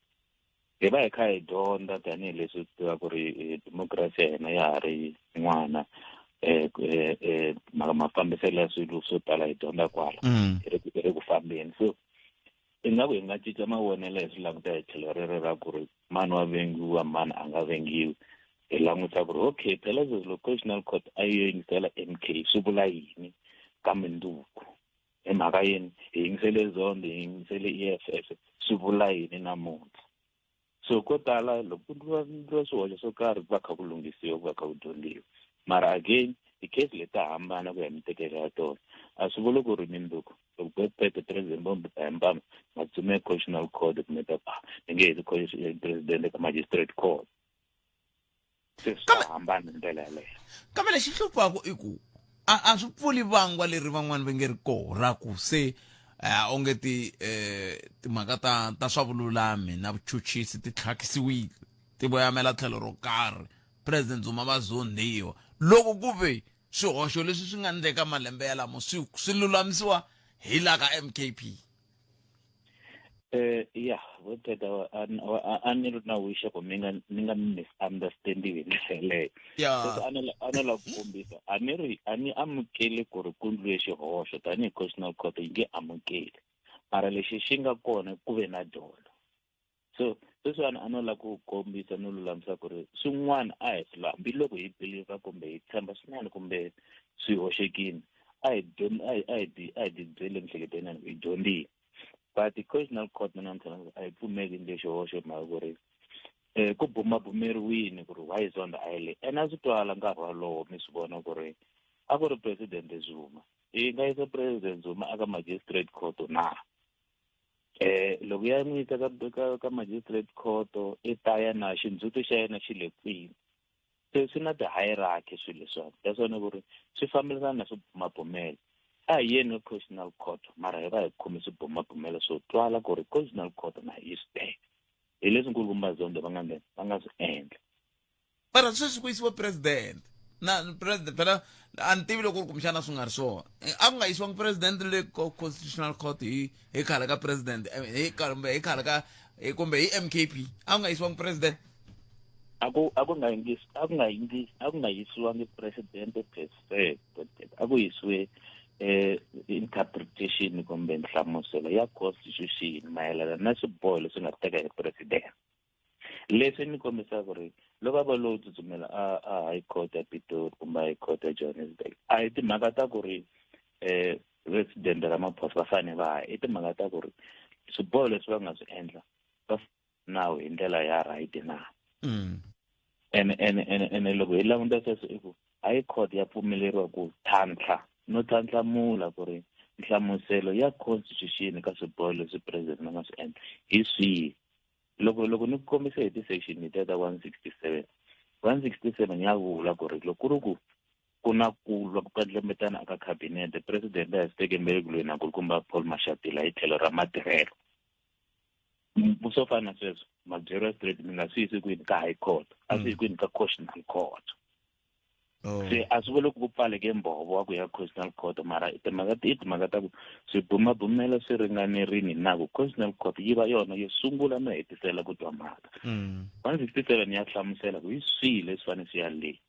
Hi va hi kha hi dyondza tanihileswi swi tiva ku ri democracy ya hina ya ha ri n'wana um mafambiselo ya swilo swo tala hi dyondza kwala hi ri hi ri ku fambeni. So ingaku hi nga cinca mavonelo hi swi languta hi tlhelo rero ra ku ri mani wa vengiwa mani a nga vengiwi. Hi languta ku ri okay phela sweswi loko constitutional court a yi yo yingisela M_K swi vula yini ka mundzuku hi mhaka yini hi yingisele Zondo hi yingisele E_F_F swi vula yini namuntlha. So ko tala loko ku endliwa swihoxo swo karhi ku va kha ku lunghisiwa ku va kha ku dyondziwa mara again ti-case leti ta hambana ku ya hi mitekelo ya tona. A swi vuli ku ri mundzuku loko Botpete president vo hambana va tsume constitutional court kumbe ta ku ni nge hisi president ka magistrate court. Se swi ta hambana hi ndlela yaleyo. Kambe lexi hluphaka i ku a a swi pfuli vangwa leri van'wani va nge ri koho ra ku se onge ti timhaka ta ta swa vululami na vuchuchisi ti tlhakisiwile ti voyamela tlhelo ro karhi president Zuma va zondhiwa loko ku ve swihoxo leswi swi nga endleka malembe yalamo swi swi lulamisiwa hi la ka M_K_P. Ya vo teka a ni ri na wish ku mi nga ni nga misunderstandiwi hi ndlela yeleyo. Sweswi a ni a ni lava ku kombisa a ni ri a ni amukeli ku ri ku ndliwe xihoxo tanihi constitutional court yi nge amukeli mara lexi xi nga kona ku ve na dyondzo. So sweswiwani a no lava ku kombisa no lulamisa ku ri swin'wana a hi swi hambiloko hi believer kumbe hi tshemba swinene kumbe swi hoxekile a hi a hi a hi ti a hi ti byeli emiehleketweni ya hi dyondzile but constitutional court na namuntlha a yi pfumeli endle xihoxo hi mhaka ku ri um ku bumabumeriwile ku ri why Zondo a yi le ene a swi twala nkarhi wolowo mi swi vona ku ri a ku ri president Zuma yi nga yisa president Zuma aka magistrate court na eh loko ya n'wi yisa ka ka ka magistrate court i ta ya na xindzhuti xa yena xi le kwini se swi na ti-hierarchy swilo leswiwani that's why ni ku ri swi fambelana na swibumabumelo a hi yeni ka constitutional court mara hi va hi khome swibumabumelo swo twala ku ri constitutional court na yi swi teka hi leswi nkulukumba Zondo va nga va nga swi endla. Mara sweswi ku yisiwa president na president phela a ni tivi loko ri kumbexana swi nga ri swona a ku nga yisiwangi president le constitutional court hi hi khale ka president hi kumbe hi khale ka kumbe hi M_K_P a ku nga yisiwangi president. A ku a ku nga yingisi a ku nga yingisi a ku nga yisiwangi president per se a ku yisiwe interpretation kumbe nhlamuselo ya constitution mayelana na swiboho leswi nga teka hi president. Leswi ni kombisaka ku ri loko a va lowu tsutsumela a a high court ya Pitori kumbe high court ya Johannesburg a hi timhaka ta ku ri um president Ramaphosa va fanele va ya i timhaka ta ku ri swiboho leswi va nga swi endla va nawu hi ndlela ya right na. Ene ene ene ene loko hi languta sweswo i ku High Court ya pfumeleriwa ku tlhantlha no tlhantlhamula ku ri nhlamuselo ya constitution ka swiboho leswi president va nga swi endla hi swihi. Loko loko ni ku kombisa hi ti-section letiya ta 167, 167 ya vula ku ri loko ku ri ku ku na ku lwa ku kandlembetana eka khabinete, president a hi swi teke mbeleki loyi na nkulukumba Paul Mashatile hi tlhelo ra matirhelo. Swo fana na sweswo, ma byeriwa straight mi nga swi yisi kwini ka high court, a swi yi kwini ka constitutional court. Se a swi vuli ku ku pfaleke mbhovo wa ku ya constitutional court, mara timhaka i timhaka ta ku swibumabumelo swi ringanerini na ku constitutional court yi va yona yo sungula no hetisela ku twa mhaka. 167 ya hlamusela ku hi swihi leswi fanele swi ya le.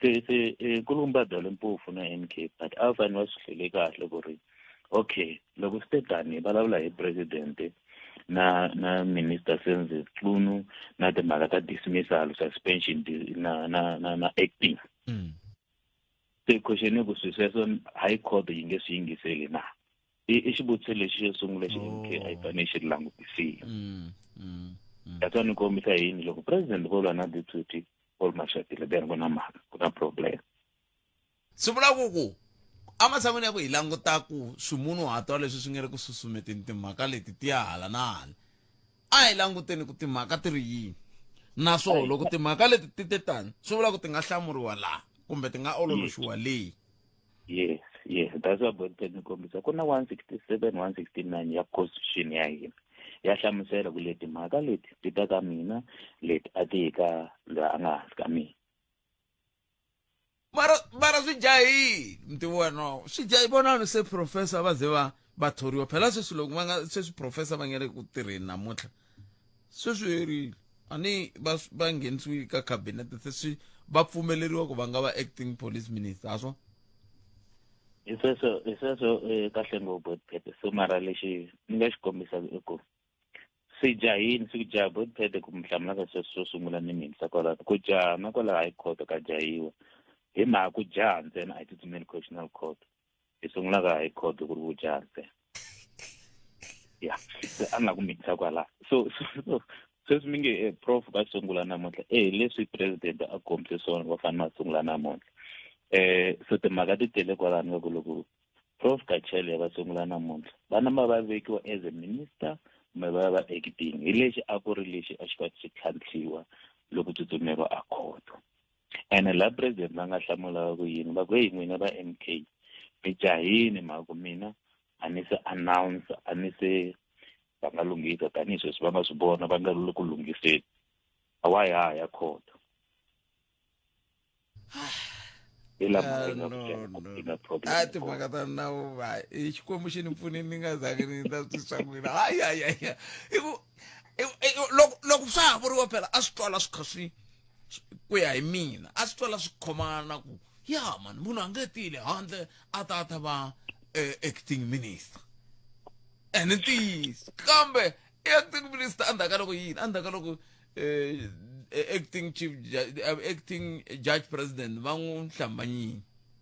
Se se nkulukumba Dali Mpofu na MK but a va fanele va swi hlele kahle ku ri okay loko swi te tani hi vulavula hi president na na minister Senzi Mchunu na timhaka ta dismissal, suspension na na na na acting. Se question i ku swi sweswo high court yi nge swi yingiseli na? I i xivutiso lexi xo sungula xi MK a yi fanele xi langutisile. That's why ni kombisa yini loko president vo lwa na deputy Paul Mashatile then ku na mhaka, ku na problem. Swi vula ku ku ematshan'wini ya ku hi languta ku swimunhuhatwa leswi swi nga ri ku susumeteni timhaka leti ti ya hala na hala, a hi languteni ku timhaka ti ri yini. Naswona loko timhaka leti ti te tani, swi vula ku ti nga hlamuriwa laha kumbe ti nga ololoxiwa leyi. Yes, yes, that's why Bot ni kombisa ku na 167, 169 ya constitution ya hina ya hlamusela ku leti mhaka leti ti ta ka mina, leti a ti yi ka loyi a nga hansi ka mina. Mara mara swi jahile mutivi wa nawu, swi jahi vonani se professor va ze va va thoriwa phela sweswi loko va nga sweswi professor va nga le ku tirheni namuntlha sweswi herile a ni va va nghenisiwile ka cabinet se swi va pfumeleriwa ku va nga va acting police minister ha swona. Hi sweswo hi sweswo kahle ngopfu Phete. So mara lexi ni nga xi kombisaka i ku swi jahini swi ku jaha Bot Phete ku mi hlamula ka sweswo swo sungula ni mi yimisa kwalano ku jaha na kwala high court ka jahiwa hi mhaka ku jaha ntsena a hi tsutsumeli constitutional court hi sungula ka high court ku ri ku jaha ntsena ya se a ni la ku mi yimisa kwala so so sweswi mi nge prof va sungula namuntlha leswi president a kombise swona va fanele va sungula namuntlha so timhaka ti tele kwalano ka ku loko Prof Kachele va sungula namuntlha va namba va vekiwa as a minister kumbe va ya va acting hi lexi a ku ri lexi a xi va xi tlhantlhiwa loko tsutsumeriwa a khoto ene laha president va nga hlamula va ku yini va ku heyi n'wina va MK mi jahini mhaka ku mina a ni se announce a ni se va nga lunghisa tanihi sweswi va nga swi vona va nga le ku lunghiseni a wa ya ya khoto hi la mhaka yi nga ku byela ku na problem a timhaka ta nawu va i xikwembu xi ni pfunile ni nga zangi ni ta swi swa n'wina hayi hayi hayi i ku loko loko swa ha vuriwa phela a swi twala swi kha swi ku ya hi mina a swi twala swi khomana ku ya mani munhu a nge tile handle a ta a ta va acting minister ene ntiyiso kambe acting minister endzhaku ka loko yini endzhaku ka loko acting chief acting judge president va n'wi hlambanyini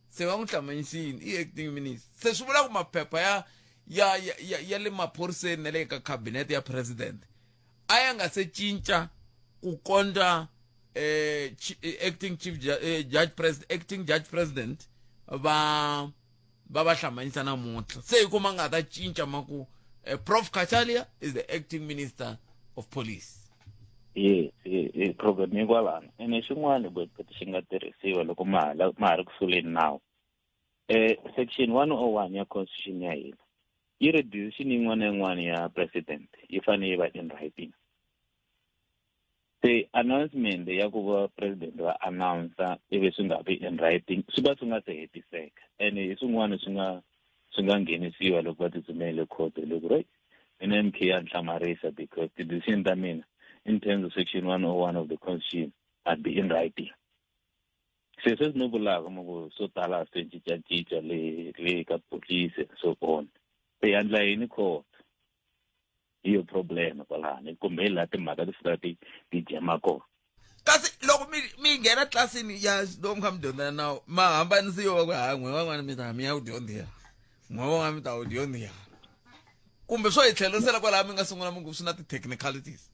se va n'wi hlambanyisini i acting minister se swi vula ku maphepha ya ya ya ya le maphoriseni na le ka cabinet ya president a ya nga se cinca ku kondza acting chief judge president acting judge president va va va hlambanyisa namuntlha se hi kuma nga ta cinca ma ku Prof Cachalia is the acting minister of police. Yes, yes, problem yi kwalano ene xin'wana bwetbet xi nga tirhisiwa loko ma ha ma ha ri kusuleni nawu section 101 ya constitution ya hina yi ri decision yin'wana na yin'wana ya president yi fanele yi va in writing. Se announcement ya ku va president va announce ivi swi nga vi in writing swi va swi nga se hetiseka ene hi swin'wana swi nga swi nga nghenisiwa loko va tsutsumele court loko right mina MK ya ni hlamarisa because ti-decision ta mina in terms of section 101 of the constitution must be in writing. Se sweswi ni vulaka mo ku swo tala swi cincacinca le le ka police and so on se ya ndla yini court hi yo problem kwalano kumbe hi laha timhaka ti fika ti ti jema kona. Kasi loko mi mi nghena tlilasini ya loko mi kha mi dyondza nawu ma hambanisiwa ku ha n'we van'wana mi ta mi ya ku dyondzela n'we van'wana mi ta ku dyondzela kumbe swo hi tlherisela kwalaha mi nga sungula mi ku swi na ti-technicalities.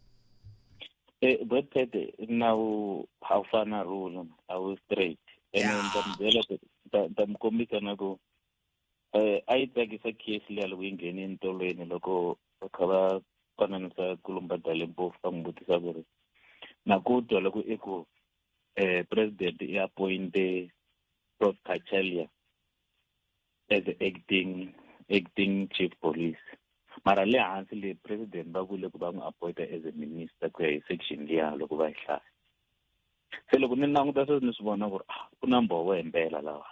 Bwetphete nawu a wu fani na rule a wu straight. Ene ni ta mi byela ku ta ta mi kombisa na ku eh a yi tsakisa case liya loko yi nghene entolweni loko va kha va pananisa Kulumba Dali Mpofu va n'wi vutisa ku ri na ku twa loko i ku eh president i appointe Prof Cachalia as the acting acting chief police mara le hansi le president va vule ku va n'wi appointa as a minister ku ya hi section liya loko va yi hlaya se loko ni languta sweswi ni swi vona ku ri ah ku na mbhovo hi mpela lawa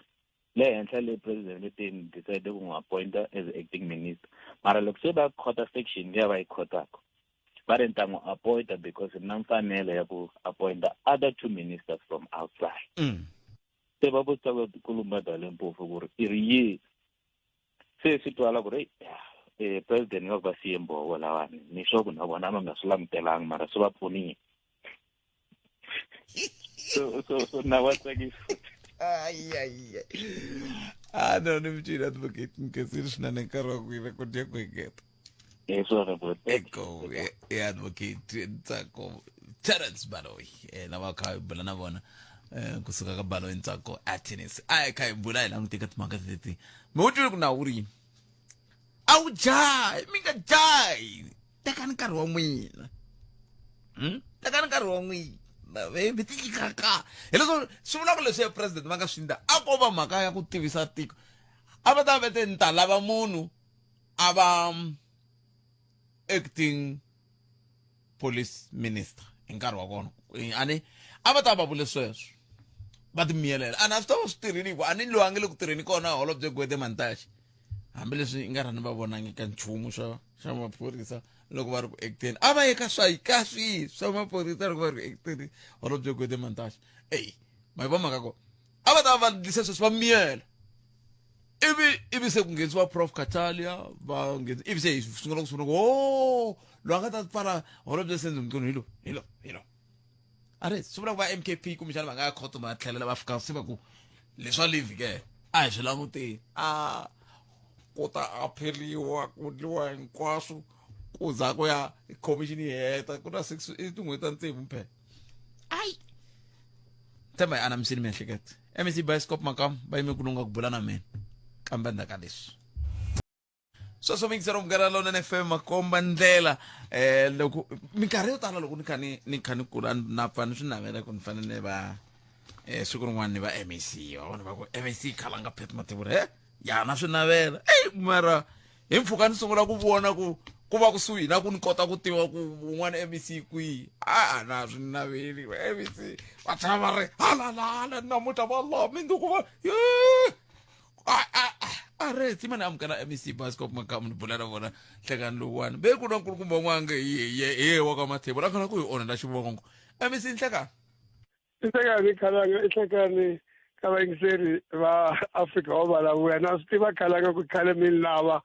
le henhla le president le teni decide ku n'wi appointa as acting minister mara loko se va khota section liya va yi khotaka va ri ni ta n'wi appointa because ni na mfanelo ya ku appointa other two ministers from outside mm. Se va vutisa kulumba Dali Mpofu ku ri i ri yini se swi twala ku ri eh president nga va siye mbhovo lawani ni sure ku na vona va nga swi langutelangi mara swi va pfunile so so so na wa tsakisa ay ay ah no ni mi twile advocate nkesile swinene nkarhi wa ku yile ku dya ku engeta hi swona eko e advocate ntsako terence baloyi eh, lava kha hi bula na vona eh, kusuka ka baloyi ntsako atenis a hi kha hi bula hi langute ka timhaka leti mi wu twile ku na wu ri yini a wu jahi mi nga jahi tekani nkarhi wa n'wina hmm? tekani nkarhi wa n'wina mi tinyikaka hileswo swi vula ku leswi ya president va nga swi ndla a ko va mhaka ya ku tivisa tiko a va ta vete ni ta lava munhu a va mm, acting police minister hi nkarhi wa kona eh, a ni a va ta va vule sweswo va timiyelela a na swi ta va swi tirhini hikuva a ni loyi a nge le ku tirheni kona holobye gwede mantaxe hambileswi i nga rhani va vonangi ka nchumu swa swa maphorisa loko va ri ku acteni a va ye ka swa ka swihi swa maphorisa loko va ri ku acteni holobye gwede mantaxe eyi ma yi va mhaka kona a va ta va ndlise sweswi va miyela ivi ivi se ku nghenisiwa prof catalia va nghenisa ivi se hi sungula ku sungula ku o loyi a nga ta pfala holobye senzo mcunu hi lo hi lo hi lo a ri swi vula ku va mkp kumbexana va nga ya khoto va tlhelela va fika se va ku leswa live ke a hi swi languteni a ku ta apheliwa ku ndliwa hinkwaswo ku za ku ya commission yi heta ku na six i tin'hweti ta tsevu phela ayi tshemba hi anamisini miehleketo mec bioscope makamu va yime ku lunga ku bula na mina kambe ndzhaku ka leswi sweswo mingisero munghana lonene fm makomba ndlela eh loko minkarhi yo tala loko ni kha ni ni kha ni kula na pfa ni swi navela ku ni fanele ni va eh siku rin'wana ni va MEC va vona va ku MEC khalanga Pat Mathebula he ya na swi navela ey mara hi mpfhuka ni sungula ku vona ku ku va kusuhi na ku ni kota ku tiva ku un'wana mec kwihi a na swi naveli mec va tshama va ri halalala namuntlha va la minduku va a re tima ni amukela mec bascop makamu ni bula na vona nhlekani lowuwani ve ku na nkulukumba n'wange hi ye wa ka mathebo la khona ku hi onhela xivongo mec nhlekani I hlekani khalanga i hlekani ka vayingiseri va Afrika wa vulavula na swi tiva khalanga ku khale mi lava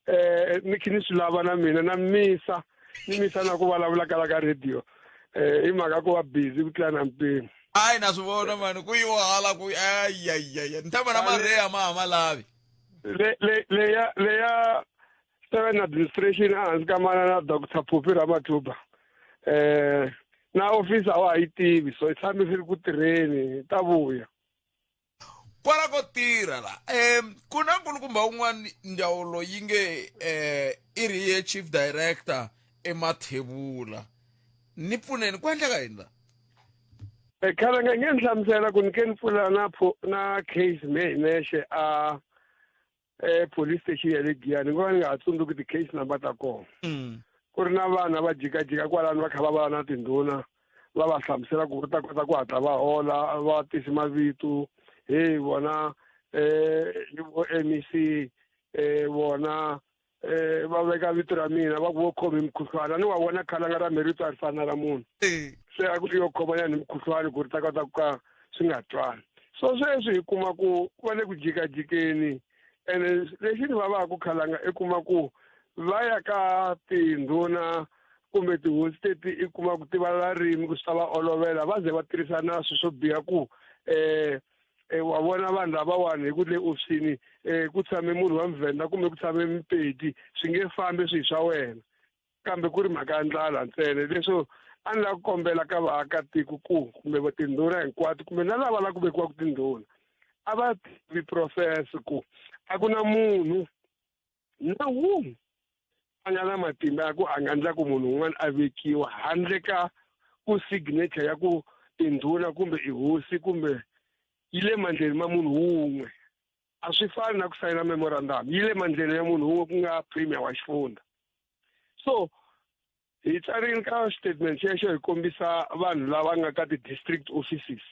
eh ni khe ni swi lava na mina na misa ni misa na ku vulavula kala ka radio eh hi mhaka ku va busy ku tlula na mpimo ayi na swi vona mani ku yiwa hala ku ayayaya ni ta vona mareya ma ha ma lavi le le leya leya seven administration ehansi ka manana dr phuphi ramathuba eh na office a wa ha yi tivi so yi tshame swi ri ku tirheni ta vuya kwala ko tirha la um ku na nkulukumba un'wana ndzawulo yi nge um i ri ye chief director emathebula ni pfuneni ku endleka yini la khale nga nge ni hlamusela ku ni ke ni pfula na na case me hi nexe a eh police station ya le Giyani ngo ni nga ha tsundzuki ti-case number ta kona mm. ku ri na vana va jikajika kwalano va kha va va na tindhuna va va hlamusela ku ta kota ku hatla va hola va tisi mavito hey vona eh vo MEC eh vona eh va veka vito ra mina va ku vo khomi mukhuhlwana ni wa vona khalanga ra merito a ri fana ra munhu se a ku ri yo khomanyana ni mukhuhlwani ku ri ta kota ku ka swi nga twani so sweswi hi kuma ku va le ku jikajikeni ene lexi ni vavaka khalanga i kuma ku va ya ka tindhuna kumbe tihosi teti i kuma ku tiva la ririmi ku swi ta va olovela va ze va tirhisa na swilo swo biha ku um wa vona vanhu lavawani hi ku le ofisini um ku tshame munhu wa muvhenda kumbe ku tshame mupedi swi nge fambi swihi swa wena kambe ku ri mhaka ya ndlala ntsena leswo A ni lava ku kombela ka vaakatiko ku kumbe tindhuna hinkwato kumbe na lava lava ku vekiwaka tindhuna a va tivi process ku a ku na munhu na wun'we a nga na matimba ya ku a nga endla ku munhu un'wana a vekiwa handle ka ku signature ya ku indhuna kumbe i hosi kumbe yi le mandleni ma munhu wun'we a swi fani na ku sayina memorandum yi le mandleni ya munhu wun'we ku nga premier wa xifundza so hi tsarini ka statement xexo hi kombisa vanhu lava nga ka ti-district offices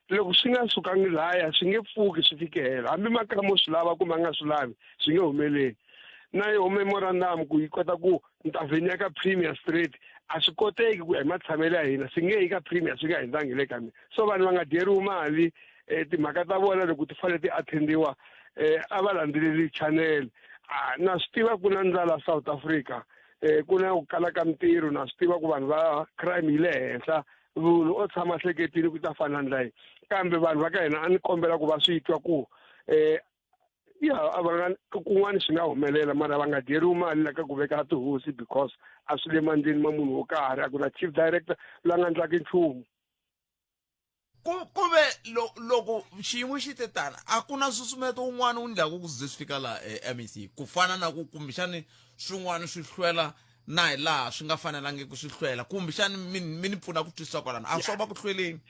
loko swi nga sukangi laya swi nge pfuki swi fike helo hambi makamu swi lava kumbe a nga swi lavi swi nge humeleli na yoho memorandum ku yi kota ku ni ta vheni ya ka premier straight a swi koteki ku ya hi matshamelo ya hina swi nge yi ka premier swi nga hindzangi le ka mina so vanhu va nga dyeriwi mali um timhaka ta vona loko ti fanele ti attendiwa um a va landzeleli channel na swi tiva ku na ndlala South Africa um ku na ku kala ka mintirho na swi tiva ku vanhu va crime yi le henhla munhu o tshama hleketile ku ta fana ndla yini kambe vanhu va ka hina a ni kombela ku va swi twa ku um ya a va nga kun'wana swi nga humelela mara va nga dyeriwi mali la ka ku veka tihosi because a swi le mandleni ma munhu wo karhi a ku na chief director la nga ndlaki nchumu ku ku ve loko xiyimo xi te tana a ku na nsusumeto wun'wana wu ndlaku ku ze swi fika laha eh, mec ku fana na ku kumbexani swin'wana swi hlwela na hi laha swi nga fanelangiki swi hlwela kumbexani mi mi ni pfuna ku twisisa kwalano a swo va ku hlweleni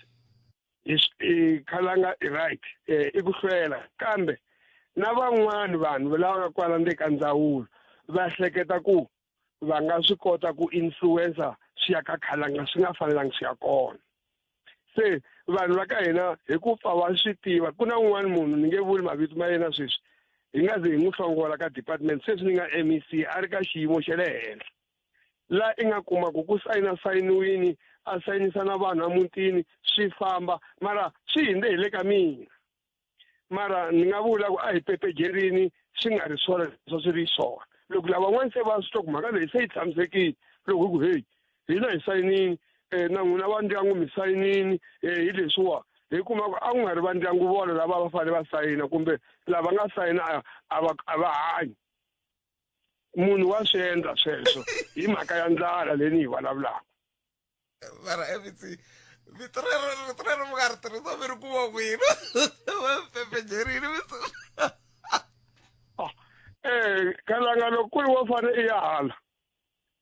i khalanga i right eh, i ku hlwela kambe na van'wani vanhu lava nga kwala ndzeni ka ndzawulo va hleketa ku va nga swi kota ku influencer swi ya ka khalanga swi nga fanelangi swi ya kona se vanhu va ka hina hi ku pfa va swi tiva ku na un'wana munhu ni nge vuli mavito ma yena sweswi hi nga ze hi n'wi hlongola ka department sweswi ni nga mec a ri ka xiyimo xa le henhla la i nga kuma ku ku sayina sayiniwini a sayinisa na vanhu emutini swi famba mara swi hindze hi le ka mina mara ni nga vula ku a hi pepejerini swi nga ri swona leswi swi ri swona loko lavan'wana se va swi twa ku mhaka leyi se yi tshamisekile loko hi ku heyi hina hi sayinini um na n'wina va ndyangu mi sayinini um hi leswiwa hi kuma ku a ku nga ri va ndyangu vona lava va fanele va sayina kumbe lava nga sayina a va a va hanyi munhu wa swi endla sweswo hi mhaka ya ndlala leyi ni yi vulavulaka mara mec vito rero rito rero mi nga ri tirhisa mi ri kuma kwini va pepejerini mi eh kalanga loko ku ri wo fane i ya hala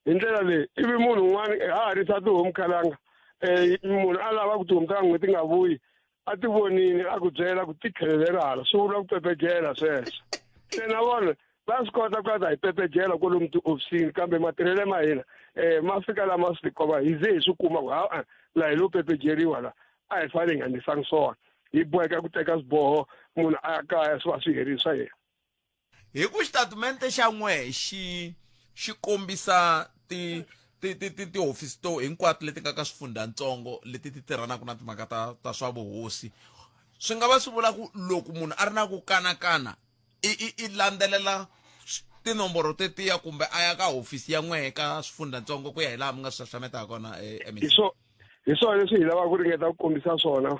hi ndlela leyi ivi munhu un'wana ha ha risa tihomu khalanga um munhu a lava ku tihomu ta n'hweti ti nga vuyi a ti vonile a ku byela ku ti tlhelelera hala swi vula ku pepejela sweswo se na vona va swi kota ku ta hi pepejela kwalomu tihofisini kambe matirhelo ma hina um ma fika lama swi tikova hi ze hi swi kuma ku ha laha hi lo pepejeriwa la a hi fanele hi nga ndlisangi swona hi boheka ku teka swiboho munhu a ya kaya swi va swi herile swa yena Hi ku xitatumente xa n'we xi xi kombisa ti ti ti ti tihofisi to hinkwato leti nga ka swifundzhantsongo leti ti tirhanaka na timhaka ta ta swa vuhosi swi nga va swi vula ku loko munhu a ri na ku kanakana i i i landzelela tinomboro tetiya kumbe a ya ka hofisi ya n'we ka swifundzhantsongo ku ya hi laha mi nga swi xaxameta ha kona eh, hi swo hi swona leswi hi lavaka ku ringeta ku kombisa swona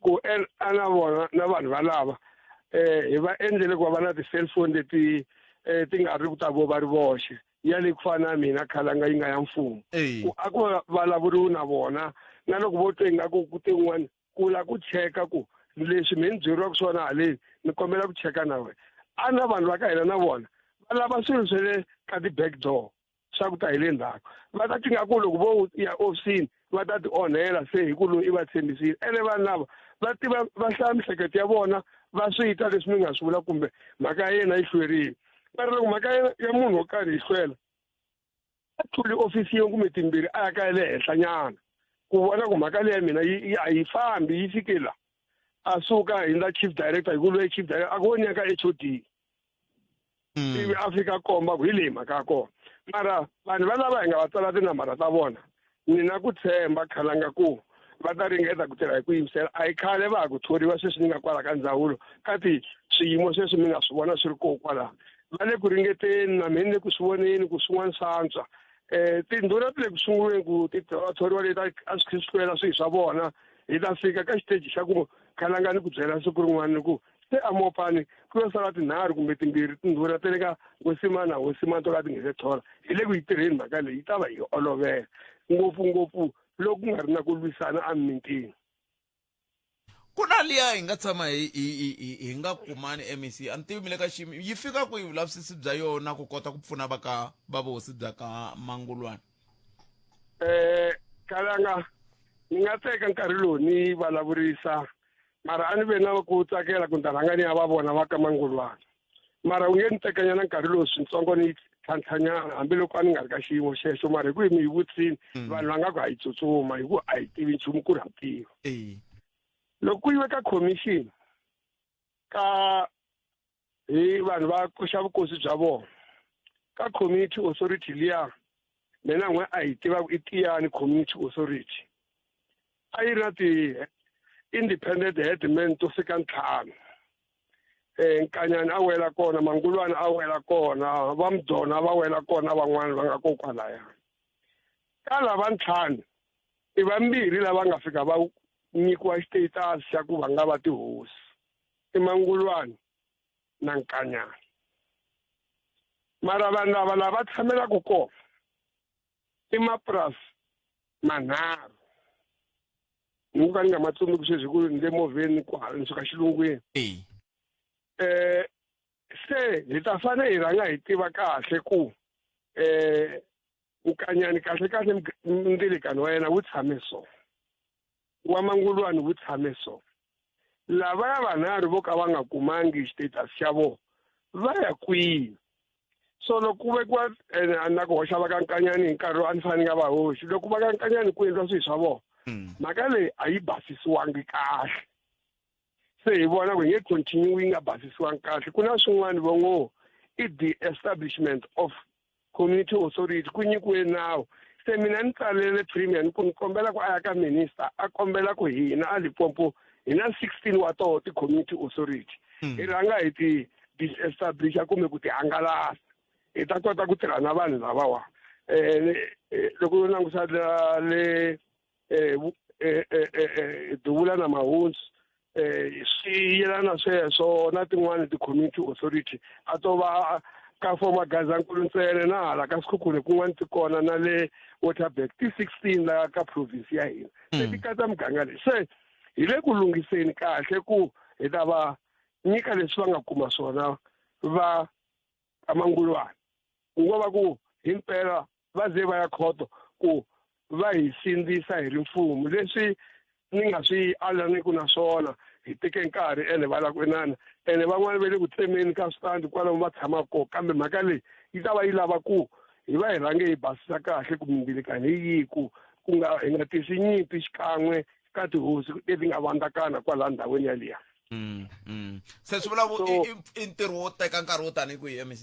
ku a na vona na vanhu valava eh hi va endlele ku va va na ti-cellphone leti eh ti nga ri ku ta vo va ri voxe ya le ku fana na mina khalanga yi nga ya mfumo ku a ku vulavuriwi na vona na loko vo twe ingaku ku te un'wana ku la ku cheka ku leswi mi ni byeriwaka swona haleni ni kombela ku cheka na wena a na vanhu va ka hina na vona va lava swilo swa le ka ti-back door swa ku ta hi le ndzhaku va ta tinga ku loko vo ya ofisini va ta ti onhela se hi ku loyi i va tshembisile ene vanhu lava va tiva va hlaya mihleketo ya vona va swi twa leswi mi nga swi vula kumbe mhaka ya yena yi hlwerile mara loko mhaka ya munhu wo karhi yi hlwela a tluli ofisi yin'we kumbe timbirhi a ya ka ya le henhlanyana ku vona ku mhaka leya mina yi a yi fambi yi fike la a suka hindza chief director hi ku loyi chief director a ku voni ya ka h o d ivi a fika komba ku hi leyi mhaka ya kona mara vanhu va lava hi nga va tsala tinambara ta vona ni na ku tshemba khalanga ku va ta ringeta ku tirha hi ku yimisela a hi khale va ha ku thoriwa sweswi ni nga kwala ka ndzawulo ka ti swiyimo sweswi mi nga swi vona swi ri kona kwalaho va le ku ringeteni na mina ni le ku swi voneni ku swin'wana swa antswa um tindhuna ti le ku sunguleni ku ti thoriwa leti a swi khe swi hlwela swihi swa vona hi ta fika ka xiteji xa ku khalanga ni ku byela siku rin'wana ni ku se a mopani ku yo sala tinharhu kumbe timbirhi tindhuna ta le ka hosimana hosimana to ka ti nge se thola hi le ku yi tirheni mhaka leyi yi ta va yi olovela ngopfungopfu Loko ku nga ri na ku lwisana emimitini. Ku na liya hi nga tshama hi hi hi hi hi nga kumani MEC a ni tivi mi le ka xiyimo yi fika kwihi vulavisisi bya yona ku kota ku pfuna va ka va vuhosi bya ka Mangulwana. Eh kalanga ni nga teka nkarhi lowu ni vulavurisa mara a ni ve na ku tsakela ku ni ta rhanga ni ya va vona va ka Mangulwana. Mara u nge ni tekanyana nkarhi lowu swintsongo ni tlhantlhanyana hambiloko a ni nga ri ka xiyimo xexo mara hi ku hi mi yi vutisini mm. vanhu va nga ku a yi tsutsuma hi ku a yi tivi nchumu ku ri ha tiva loko ku yiwe ka commission ka hi vanhu va koxa vukosi bya vona ka community authority liya mina n'we a yi tiva i tiyani community authority a yi ri na ti-independent headman to fika ntlhanu eh Nkanyani a wela kona Mangulwana a wela kona va Mdona va wela kona van'wana va nga kokwalaya ka lava ntlhanu i vambirhi lava nga fika va nyikiwa xitatus xa ku va nga va tihosi i Mangulwana na Nkanyani mara vanhu lava lava tshamelaka kona i mapurasi manharhu ni ku ka ni nga ma tsundzuki sweswi ku ni le movheni kwala ni suka xilungwini eh se hi ta fanele hi rhanga hi tiva kahle ku eh nkanyani kahle kahle ndzilikano wa yena wu tshame so wa mangulwani wu tshame so lavaya vanharhu vo ka va nga kumangi xitatus xa vona va ya kwihi so loko ku vekiwa ene a na ku hoxa va ka nkanyani hi nkarhi lowu a ni fanele ni nga va hoxi loko va ka nkanyani ku endliwa swilo swa vona hmm. mhaka leyi a yi basisiwangi kahle se hi vona ku hi nge continue yi nga basisiwangi kahle ku na swin'wana vo ngo i the establishment of community authority ku nyikiwe nawu se mina ni tsalele premier ni ku ni kombela ku a ya ka minister a kombela ku hina a Limpopo hi na 16 wa toho ti-community authority hmm. hi rhanga hi ti disestablisha kumbe ku ti hangalasa hi ta kota ku tirha na vanhu lavawa um loko u langusa le um duvula na mahundzu um swi yelana sweswo na tin'wani ti-community authority a to va ka former Gazankulu ntsena na hala ka Sekhukhune kun'wana ti kona na le Waterberg ti 16 la ka province ya hina se ti katsa muganga leyi se hi le ku lunghiseni kahle ku hi ta va nyika leswi va nga kuma swona va kamangulwana ku ngo va ku himpela va ze va ya khoto ku va hi sindzisa hi ri mfumo leswi ni nga swi alaniku na swona hi teke nkarhi ene va lava ku inana ene van'wani va le ku tsemeni ka switandi kwalomu va tshamaka kona kambe mhaka leyi yi ta va yi lava ku hi va hi rhange hi basisa kahle ku mimbilikani hi yihi ku ku nga hi nga tisi nyimpi xikan'we ka tihosi leti nga vandzakana kwalaha ndhawini yaliya mm, mm. se swi vula ku i ntirho wo teka nkarhi wo tanihi kwihi mec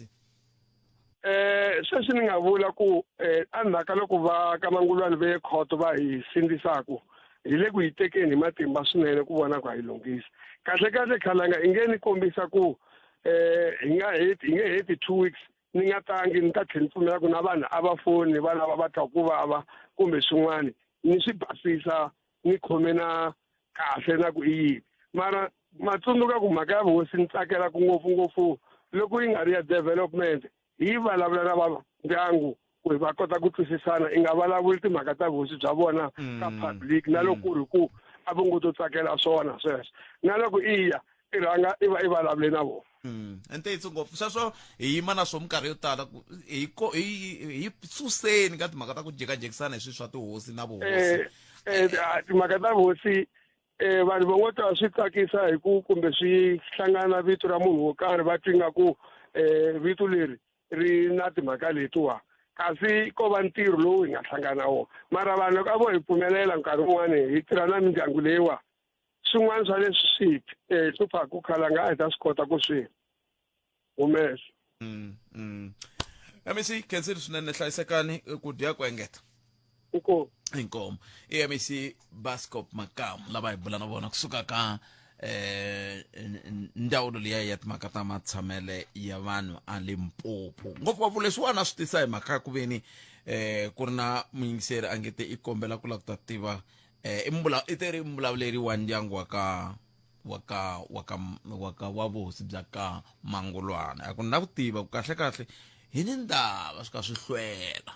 eh sweswi ni nga vula ku eh endzhaku ka loko va ka mangulwani ve khoto va hi sindzisaku hi le ku yi tekeni hi matimba swinene ku vona ku ha yi lunghisa kahle kahle khalanga i nge ni kombisa ku eh hi nga heti hi nge heti two weeks ni nga tangi ni ta tlhela ni pfumela ku na vanhu a va foni va lava va twa ku vava kumbe swin'wana ni swi basisa ni khome na kahle na ku i yini mara ma tsundzuka ku mhaka ya vuhosi ni tsakela ku ngopfungopfu loko yi nga ri ya development hi vulavula na va ndyangu ku va kota ku twisisana i nga vulavuli timhaka ta vuhosi bya vona ka mm. public na loko ku ri ku a vo ngo to tsakela swona sweswo na loko i ya i rhanga i va i vulavule na vona mm. ntiyiso ngopfu sweswo hi yima na swo minkarhi yo tala hi hi suseni ka timhaka ta ku jekajekisana hi swilo swa tihosi na vuhosi eh, eh, timhaka ta vuhosi eh vanhu va ngo ta swi tsakisa hi ku kumbe swi hlangana vito ra munhu wo karhi va twi nga ku eh vito leri ri na timhaka letiwa kasi ko va ntirho lowu hi nga hlangana wona mara vanhu loko a vo hi pfumelela nkarhi wun'wani hi tirha na mindyangu leyiwa swin'wana swa leswi swi hi eh, hluphaka khalanga a hi ta swi kota ku swi humesa mm, mm. mec khensile swinene hlayisekani ku dya ku engeta inkomu inkomu i mec bascop makamu lava hi bula na vona kusuka ka eh ndzawulo liya ya timhaka ta matshamele ya vanhu a Limpopo ngopfungopfu leswiwani a swi tisa hi mhaka ku veni eh ku ri na muyingiseri a nge te i kombela ku lava ku ta tiva eh i mbula i te ri mbulavuleri wa ndyangu wa ka wa ka wa ka wa ka wa vuhosi bya ka Mangulwana a ku na ku tiva ku kahle kahle hi ni ndava swi ka swi hlwela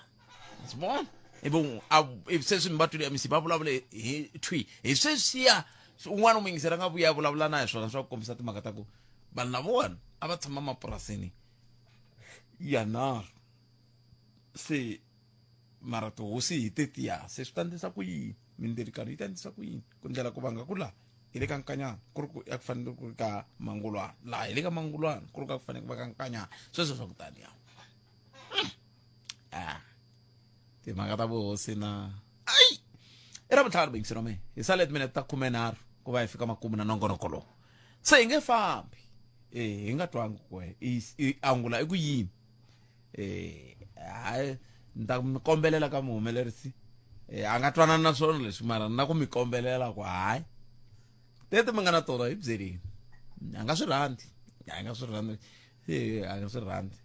swi vona Ivi a ivi sweswi mi va twile mec va vulavule hi thwi hi sweswiya un'wana u muyingiseri a nga vuya a vulavula na hi swona swa ku kombisa timhaka ta ku vanhu lavawani a va tshama mapurasini yanharhu se mara tihosi hi tetiya se swi ta ndlisa ku yini mindzirikano yi ta endlisa ku yini ku ndlela ku vanga ku laha hi le ka nkanyana ku ri ku a ku fanele ku ri ka mangulwana laha hi le ka mangulwana ku ri ka ku fanele ku va ka nkanyana sweswo swa ku taniya a timhaka ta vuhosi na ayi i ra vutlhari bengisi ra mehe hi sale timinete ta 13 ku va hi fika makumu na nongonoko lowu se hi nge fambi e hi nga twangi ku i angula i ku yini eh hayi ni ta mi kombelela ka muhumelerisi eh a nga twanani na swona leswi mara na ku mi kombelela ku hayi tete mi nga na tona hi byeleni a nga swi rhandzi a nga swi rhandzi eh a nga swi rhandzi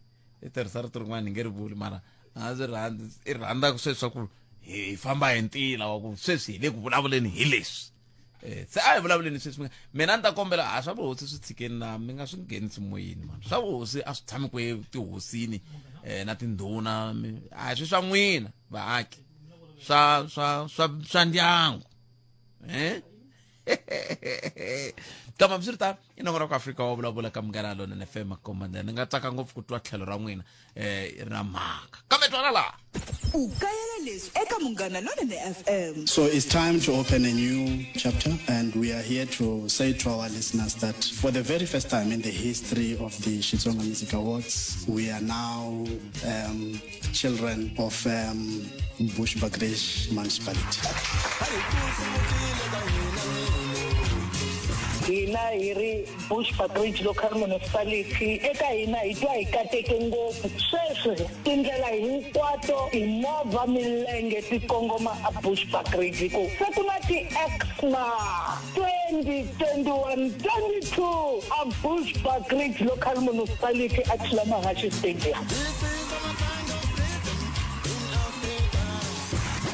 i tirhisa rito rin'wana ni nge ri vuli mara a nga swi rhandzi i rhandza sweswi swa ku hi famba hi ntila wa ku sweswi hi le ku vulavuleni hi leswi Eh, se a hi vulavuleni sweswi mina ni ta kombela a swa vuhosi swi tshikeni na mi nga swi nghenisi moyeni mani swa vuhosi a swi tshami ku tihosini um na tindhuna a swi swa n'wina vaaki swa swa swa swa ndyangu um kambe hambiswiritano i nongonoko afrika wa vulavula ka munghana lonene fm makomanda ni nga tsaka ngopfu ku twa tlhelo ra n'wina um ra mhaka kambe twana laha U kayela leswi eka Munghana Lonene FM. So it's time to open a new chapter, and we are here to say to our listeners that for the very first time in the history of the Xitsonga Music Awards, we are now um, children of um, Bushbuckridge Municipality. Hina hi ri Bushbuckridge Local Municipality eka hina hi twa hi kateke ngopfu sweswi tindlela hinkwato timovha milenge ti kongoma a Bushbuckridge hi ku se ku na ti-exma 2021 22 a Bushbuckridge Local Municipality a Thulamahashe Stadium.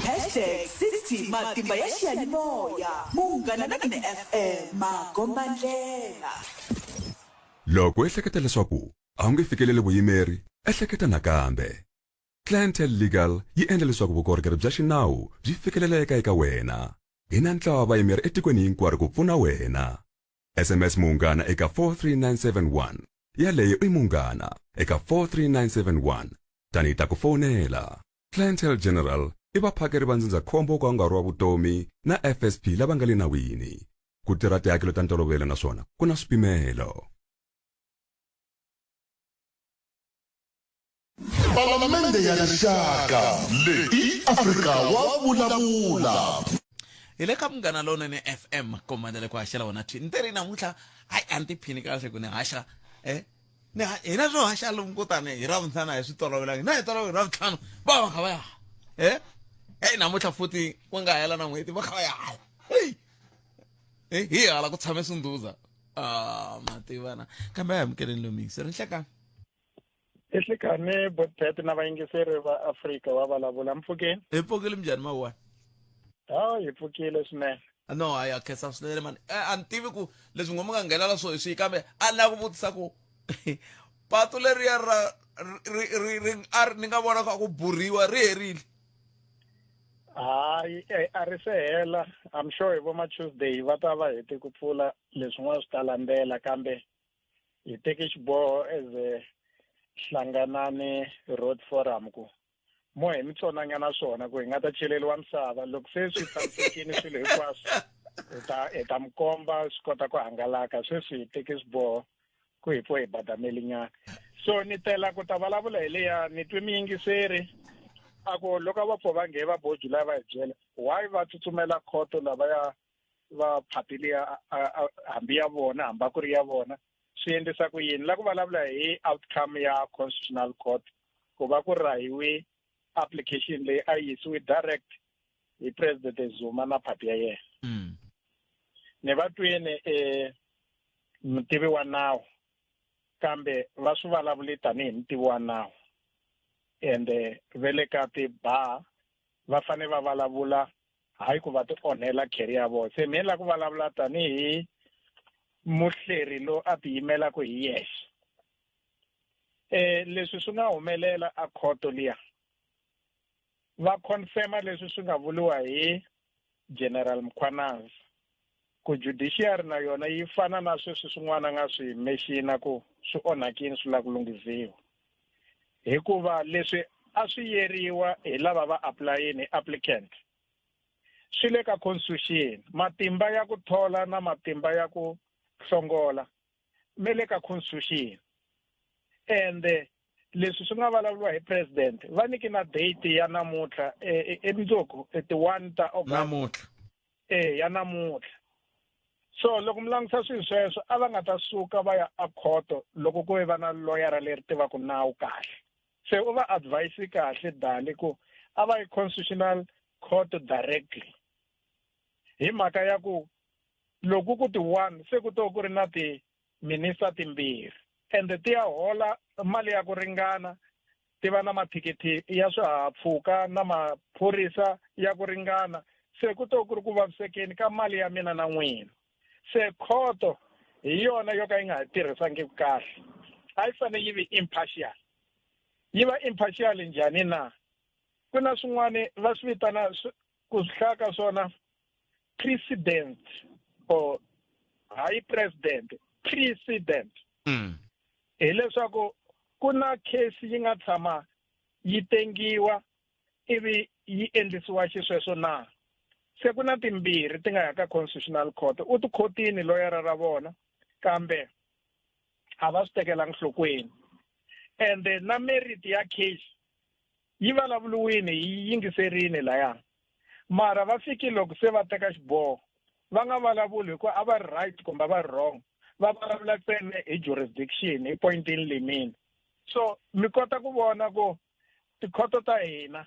Hashtag 60 matimba ya xiyanimoya Munghana Lonene FM makombandlela. Loko u ehleketa leswaku a wu nge fikeleli vuyimeri, ehleketa nakambe. Clientele Legal yi endla leswaku vukorhokeri bya xinawu byi fikeleleka eka wena. Hi na ntlawa wa vayimeri etikweni hinkwaro ku pfuna wena. SMS Munghana eka 43971. Yaleyo i Munghana eka 43971. Tani hi ta ku fonela. Clientele General i vaphakeri va ndzindzakhombo wo ka wu nga ri wa vutomi na FSP lava nga le nawini. Ku tirha tihakelo ta ntolovelo naswona ku na swipimelo. Palamende ya Rixaka leyi i Afrika wa vulavula. Hi le ka Munghana Lonene FM komandele ku haxela wona thwi ni teri namuntlha hayi a ni tiphini kahle ku ni haxa eh ni hina swo haxa lomu ko tani hi ravuntlhanu a hi swi tolovelangi na hi tolovela ravuntlhanu va va kha va ya eh hey namuntlha futhi ku nga hela na n'hweti va kha va ya hey hi hala ku tshame sundhuza ah mativana kambe a hi amukeleni lomu yingiseri nhlekani Ehlekane Botpet na vayingiseri va Afrika wa vulavula mpfukeni. Hi pfukile minjhani mawani? Ha hi pfukile swinene. No a ya khensa swinene mani. Eh, a ni tivi ku leswi ngo mi nga nghenela swo hi swihi kambe a ni lava ku vutisa ku patu leriya ra ri ri ri a ri ni nga vona ku a ku burhiwa ri herile. Hayi eh, a ri se hela. I'm sure hi vo ma Tuesday va ta va hete ku pfula leswin'wana swi ta landzela kambe hi teke xiboho as a hlanganani road forum ku mo hi mi tsonanyana swona ku hi nga ta cheleriwa misava loko se swi tshamisekile swilo hinkwaswo hi ta hi ta mi komba swi kota ku hangalaka sweswi hi teke xiboho ku hi pfo hi badamelinyana so ni tela ku ta vulavula hi leya ni twe miyingiseri a ku loko va pfo va nge va boju lava va hi byela why va tsutsumela khoto lavaya va phati liya hambi ya vona hambi a ku ri ya vona swi endlisa ku yini la ku vulavula hi outcome ya constitutional court ku va ku rahiwe application leyi a yi yisiwe direct hi president Zuma na phati ya yena mm. ni va twini eh mutivi wa nawu kambe va swi vulavuli tanihi mutivi wa nawu ende ve le ka ti-bar va fane va vulavula hayi ku va ti onhela career ya vona se mina la ku vulavula tanihi muhleri loyi a tiyimelaka hi yexe eh leswi swi nga humelela a khoto liya Va confirma leswi swi nga vuriwa hi General Mkhwanazi ku judiciary na yona yi fana na sweswi swin'wana nga swi mexina ku swi onhakini swi lava ku lunghiziwa hikuva leswi a swi yeriwa hi lava va apulayini hi applicant swi le ka constitution matimba ya ku thola na matimba ya ku hlongola me le ka constitution ende leswi swi nga vulavuriwa hi president va nyike na date ya namuntlha e, e, mundzuku e ti-one ta august namuntlha e ya namuntlha so loko mi langutisa swilo sweswo a va nga ta suka va ya a khoto loko ku ve va na loyara leri tivaka nawu kahle se u va advise kahle dali ku a va yi constitutional court directly hi mhaka ya ku loko ku ti one se ku to ku ri na ti-minister timbirhi ende ti ya hola mali ya ku ringana ti va na mathikithi ya swihahampfhuka na maphorisa ya ku ringana se ku to ku ri ku vavisekeni ka mali ya mina na n'wina se khoto hi yona yo ka yi nga ha tirhisangiki kahle a yi fanele yi vi impartial yi va impartial njhani na ku na swin'wana va swi vitana ku swi hlaya ka swona president or hayi president president mm. hileswaku ku na case yi nga tshama yi tengiwa ivi yi endlisiwa xisweswo na se ku na timbirhi ti nga ya ka constitutional court u ti khotini loyara ra vona kambe a va swi tekelangi nhlokweni ende na merit ya case yi vulavuriwini yi yingiserini laya mara va fiki loko se va teka xiboho va nga vulavuli hi ku a va ri right kumbe a va ri wrong va vulavula ntsena hi jurisdiction hi point in limini so mi kota ku vona ku tikhoto ta hina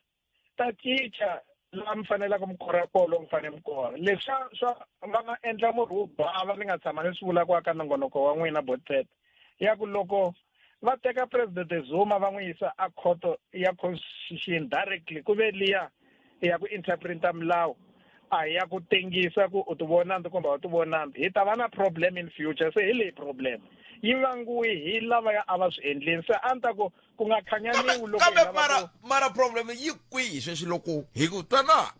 ta cinca laha mi faneleke mi kora kona mi fanele mi kora leswi swa va nga endla murhi wo bava ni nga tshama ni swi vula kwa ka nongonoko wa n'wina botet ya ku loko va teka president Zuma va n'wi yisa a khoto ya constitution directly ku ve liya ya ku interpreta milawu a ya ku tengisa ku u ti vonandi kumbe a u ti vonandi hi ta va na problem in future se hi leyi problem yi vangiwe hi lavaya a va swi endleni se a ni ta ku ku nga khanyaniwi loko kambe mara mara problem yi kwihi sweswi loko hi ku twana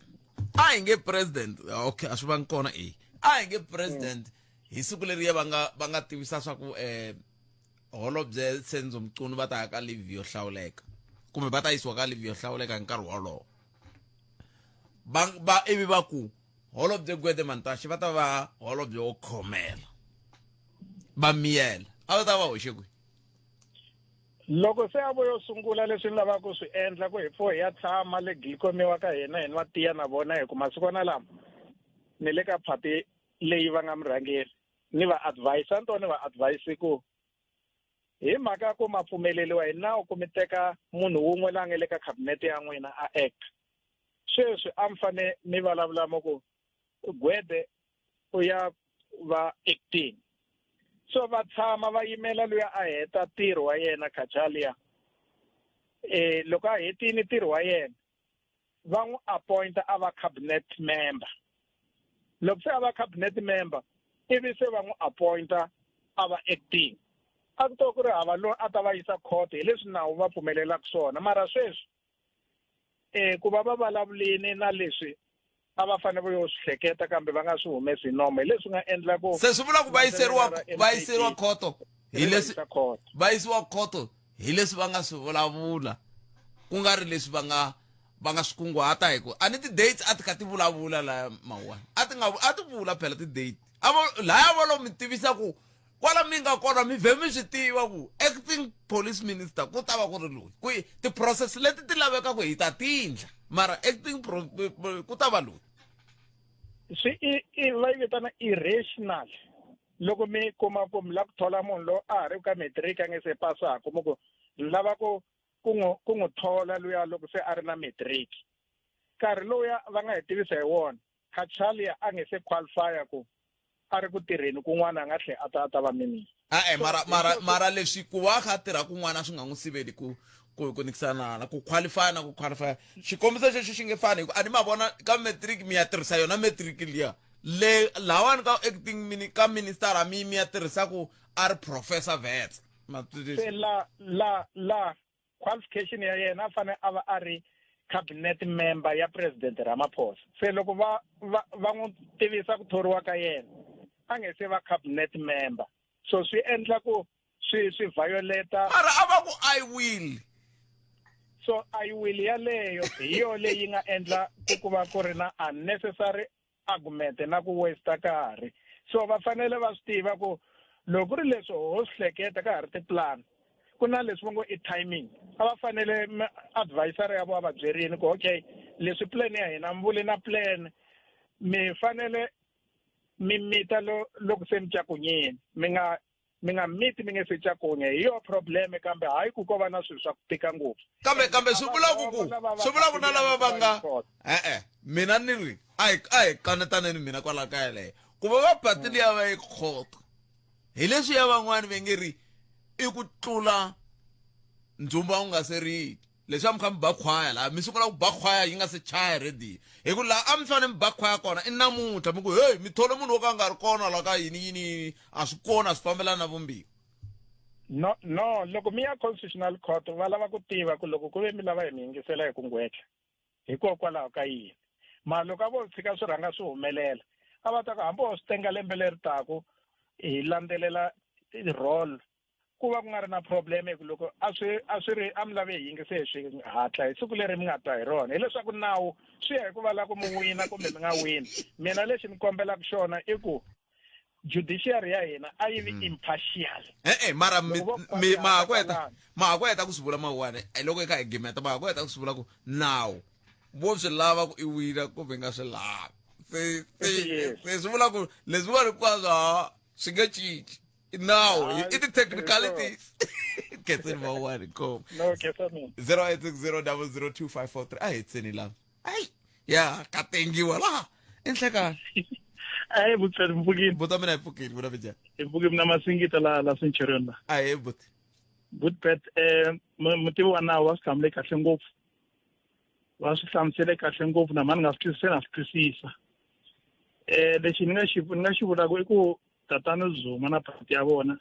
a hi nge president okay a swi vangi kona e a hi nge president hi siku leriya va nga va nga tivisa swa ku um holobye Senzo Mchunu va ta ya ka leave yo hlawuleka kumbe va ta yisiwa ka leave yo hlawuleka hi nkarhi wolowo va va ivi va ku holobye Gwede Mantashe va ta va holobye wo khomela va miyela a va ta va hoxe kwihi loko se a vo yo sungula leswi ni lavaka ku swi endla ku hi pfo hi ya tshama le gilikomiwa ka hina hi nwa tiya na vona hi ku masikwana lama ni le ka phati leyi va nga murhangeri ni va advise a ni to ni va advise ku hi mhaka ya ku ma pfumeleriwa hi nawu ku mi teka munhu wun'we la nga le ka khabinete ya n'wina a act sweswi a mi fane mi vulavula mo ku gwede u ya va acting so va tshama va yimela luya a heta ntirho wa yena khachalia eh loko a hetini ntirho wa yena va n'wi appointa a va cabinet member loko se a va cabinet member ivi se va n'wi appointa a va acting a ku to ku ri hava loyi a ta va yisa court hi leswi nawu va pfumelelaka swona mara sweswi eh ku va va vulavulini na leswi a va fanele va yo swi hleketa kambe va nga swi humesi hi nomo hi leswi nga endla ku se swi vula ku va yiseriwa va yiseriwa khoto hi leswi va yisiwa khoto hi leswi va nga swi vulavula ku nga ri leswi va nga va nga swi kunguhata hi ku a ni ti-dates a ti kha ti vulavula laya mawani a ti nga a ti vula phela ti-date a vo laya va lo mi tivisa ku kwala mi nga kona mi vhe mi swi tiva ku acting police minister ku ta va ku ri loyi ku ti-process leti ti lavekaka hi ta tindla mara acting ku ta va loyi swi i va yi vitana irrational loko mi kuma ku mi lava ku thola munhu loyi a ha ri ka matric a nge se pasaka mi ku ni lava ku ku n'wi ku n'wi thola luya loko se a ri na matric nkarhi lowuya va nga hi tivisa hi wona Cachalia a nge se qualify ku a ri ku tirheni kun'wana a nga tlhe a ta a ta va minister e-e mara mara mara leswi ku va a kha a tirha kun'wana swi nga n'wi siveli ku ku ku nikisana ku qualify na ku qualify xikombiso xexo xi nge fani hi ku a ni ma vona ka matric mi ya tirhisa yona matric liya le lawani ka acting mini ka minister mi mi ya tirhisa ku a ri professor vets se la la la qualification ya yena a fanele a va a ri cabinet member ya president Ramaphosa se loko va va va n'wi tivisa ku thoriwa ka yena a nge se va cabinet member so swi endla ku swi swi violeta mara a va ku i will so i will yaleyo hi yo leyi nga endla ku ku va ku ri na unnecessary argument na ku waste nkarhi so va fanele va swi tiva ku loko ku ri leswi ho swi hleketa ka ha ri tiplan ku na leswi va ngo i timing a va fanele advisor ya vo a va byerini ku okay leswi plan ya hina mi vule na plan mi fanele mi mita lo loko se mi cakunyeni mi nga mi nga miti mi nge se cakunya hi yo probleme kambe hayi ku ko va na swilo swa ku tika ngopfu kambe kambe swi vula ku ku swi vula ku na lava va nga e-e mina ni ri a hi a hi kanetaneni mina kwala ka yeleyo ku va va pati liya va yi khoto hi leswi ya van'wani va nge ri i ku tlula ndzumba wu nga se riki leswi a mi kha mi ba khwaya laha mi sungula ku ba khwaya yi nga se chaya rediyo hi ku laha a mi fanele mi ba khwaya kona i namuntlha mi ku heyi mi thole munhu wo ka a nga ri kona laha ka yini yini yini a swi kona a swi fambelani na vumbiwa no no loko mi ya constitutional court va lava ku tiva ku loko ku ve mi lava hi mi yingisela hi ku ngwetla hikokwalaho ka yini mara loko a vo tshika swi rhanga swi humelela a va ta ku hambi wo swi tenga lembe leri taku hi landzelela role ku va ku nga ri na problem hi ku loko a swi a swi ri a mi lave hi yingise hi swi hatla hi siku leri mi nga twa hi rona hileswaku nawu swi ya hi ku va la ku mi wina kumbe mi nga wini mina lexi ni kombelaka xona i ku judiciary ya hina a yi vi mm. impartial e-e mara ma ha ku heta ma ha ku heta ku swi vula mawuwani eh, loko eka hi gimeta ma ha ku heta ku swi vula ku nawu vo swi lava ku i wina kumbe nga swi lavi se se swi vula ku leswiwani hinkwaswo ha swi nge cinci nawu i ti-technicalities khetseni mawuwani kom no khetsa mina 0860002543 a hetseni lava ayi ya ka tengiwa laha i nhlekani ayi butsari mpfukini buta mina hi pfukini vula minjhani hi pfuki mina masingita la la centurion la ahe buti good eh mutivi wa nawu wa swi hlamule kahle ngopfu va swi hlamusele kahle ngopfu na mani nga swi twisise na swi twisisa eh lexi ni nga xi ni nga xi vulaka i ku tatana Zuma na party ya vona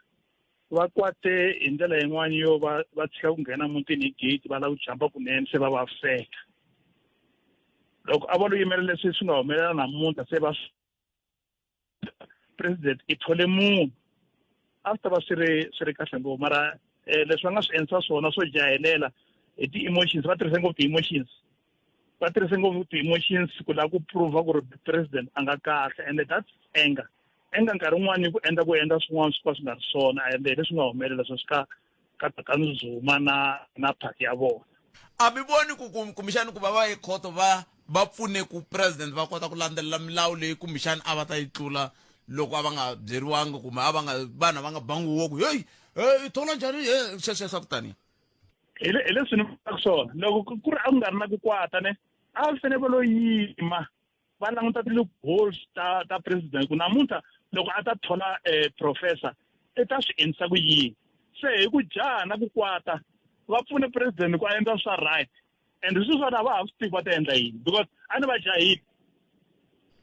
va kwate hi ndlela yin'wana yo va va tshika ku nghena mutini hi gate va lava ku jumpa kunene se va vaviseka loko a va lo yimela leswi swi nga humelela namuntlha se va president i thole munhu a swi ta va swi ri swi ri kahle ngopfu mara um leswi va nga swi endlisa swona swo jahelela hi ti-emotions va tirhise ngopfu ti-emotions va tirhise ngopfu ti-emotions ku lava ku prova ku ri president a nga kahle and that's anger anger nkarhi wun'wani ku endla ku endla swin'wana swi va swi nga ri swona ende hi leswi nga humelela sweswi ka ka tatana Zuma na na party ya vona a mi voni ku kumbexani ku va va ye khoto va va pfune ku president va kota ku landzelela milawu leyi kumbexani a va ta yi tlula loko a va nga byeriwangi kumbe a va nga vanhu va nga bangi wo ku heyi hey i thola njhani he sweswo swa ku taniya hi hi leswi ni vulaka swona loko ku ri a ku nga ri na ku kwata ne a va fanele va lo yima va languta ti-loopholes ta ta president ku namuntlha loko a ta thola um professor i ta swi endlisa ku yini se hi ku jaha na ku kwata va pfune president ku a endla swa right and sweswiwani a va ha swi tivi va ta endla yini because a ni va jahile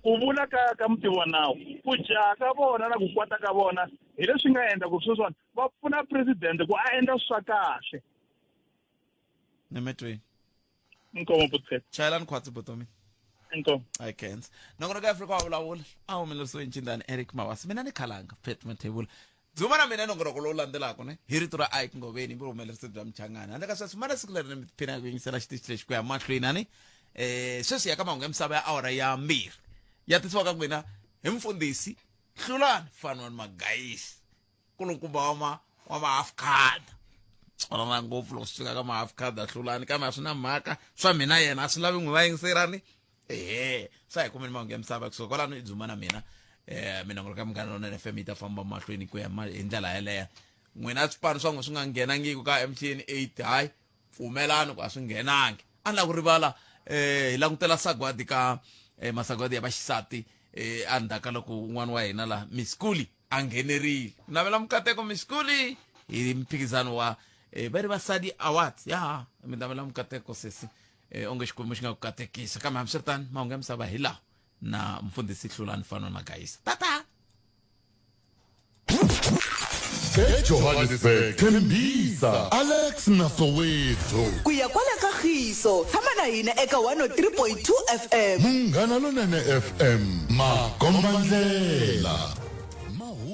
ku vula ka ka mutivi wa nawu ku jaha ka vona na ku kwata ka vona hi leswi nga endla ku sweswiwani va pfuna president ku a endla swa kahle nemetweni inkomo butset chayelani khwatsi botomi inkomo i can't nongonoko ya afrika wa vulavula a humelerisiwe ncindani eric mawasi mina ni khalanga pet mathebula dzuma na mina nongonoko lowu landzelaka ne hi rito ra ike ngoveni vuhumelerisi bya mchangani handle ka sweswo mana siku leri ni tiphina ku yingisela xitichi lexi ku ya mahlweni ani eh sweswi ya ka mahungu ya misava ya awara ya mbirhi ya tisiwa ka n'wina hi mfundhisi hlulani fanwani magayisi nkulukumba wa ma wa ma half card tsonana ngopfu loko swi fika ka ma half card a hlulani kambe a swi na mhaka swa mina yena a swi lavi n'wi va yingiserani ehe swa hi kumeni mahungu ya misava kusuka kwalano i dzuma na mina eh minongoloko ya munghana lonene fm yi ta famba mahlweni ku ya hi ndlela yeleyo n'wina swipano swa n'we swi nga nghenangiki ka mtn 8 hayi pfumelani ku a swi nghenangi a ni lava ku rivala eh hi langutela sagwadi ka eh, masagwadi ya vaxisati eh endzhaku ka loko un'wana wa hina la miss kuli a nghenerile navela mukateko miss kuli hi mphikizano wa eh, va ri vasadi awards ya mi navela mukateko sesi eh, onge xikwembu xi nga ku katekisa kambe hambiswiritano mahungu ya misava hi lawa na mfundhisi hlulani fano na gayisa tata ejohannesburg thembisa alex na soweto ku ya kwale ka Kagiso tshama na hina eka 103.2 FM. Munghana Lonene FM makombandlela.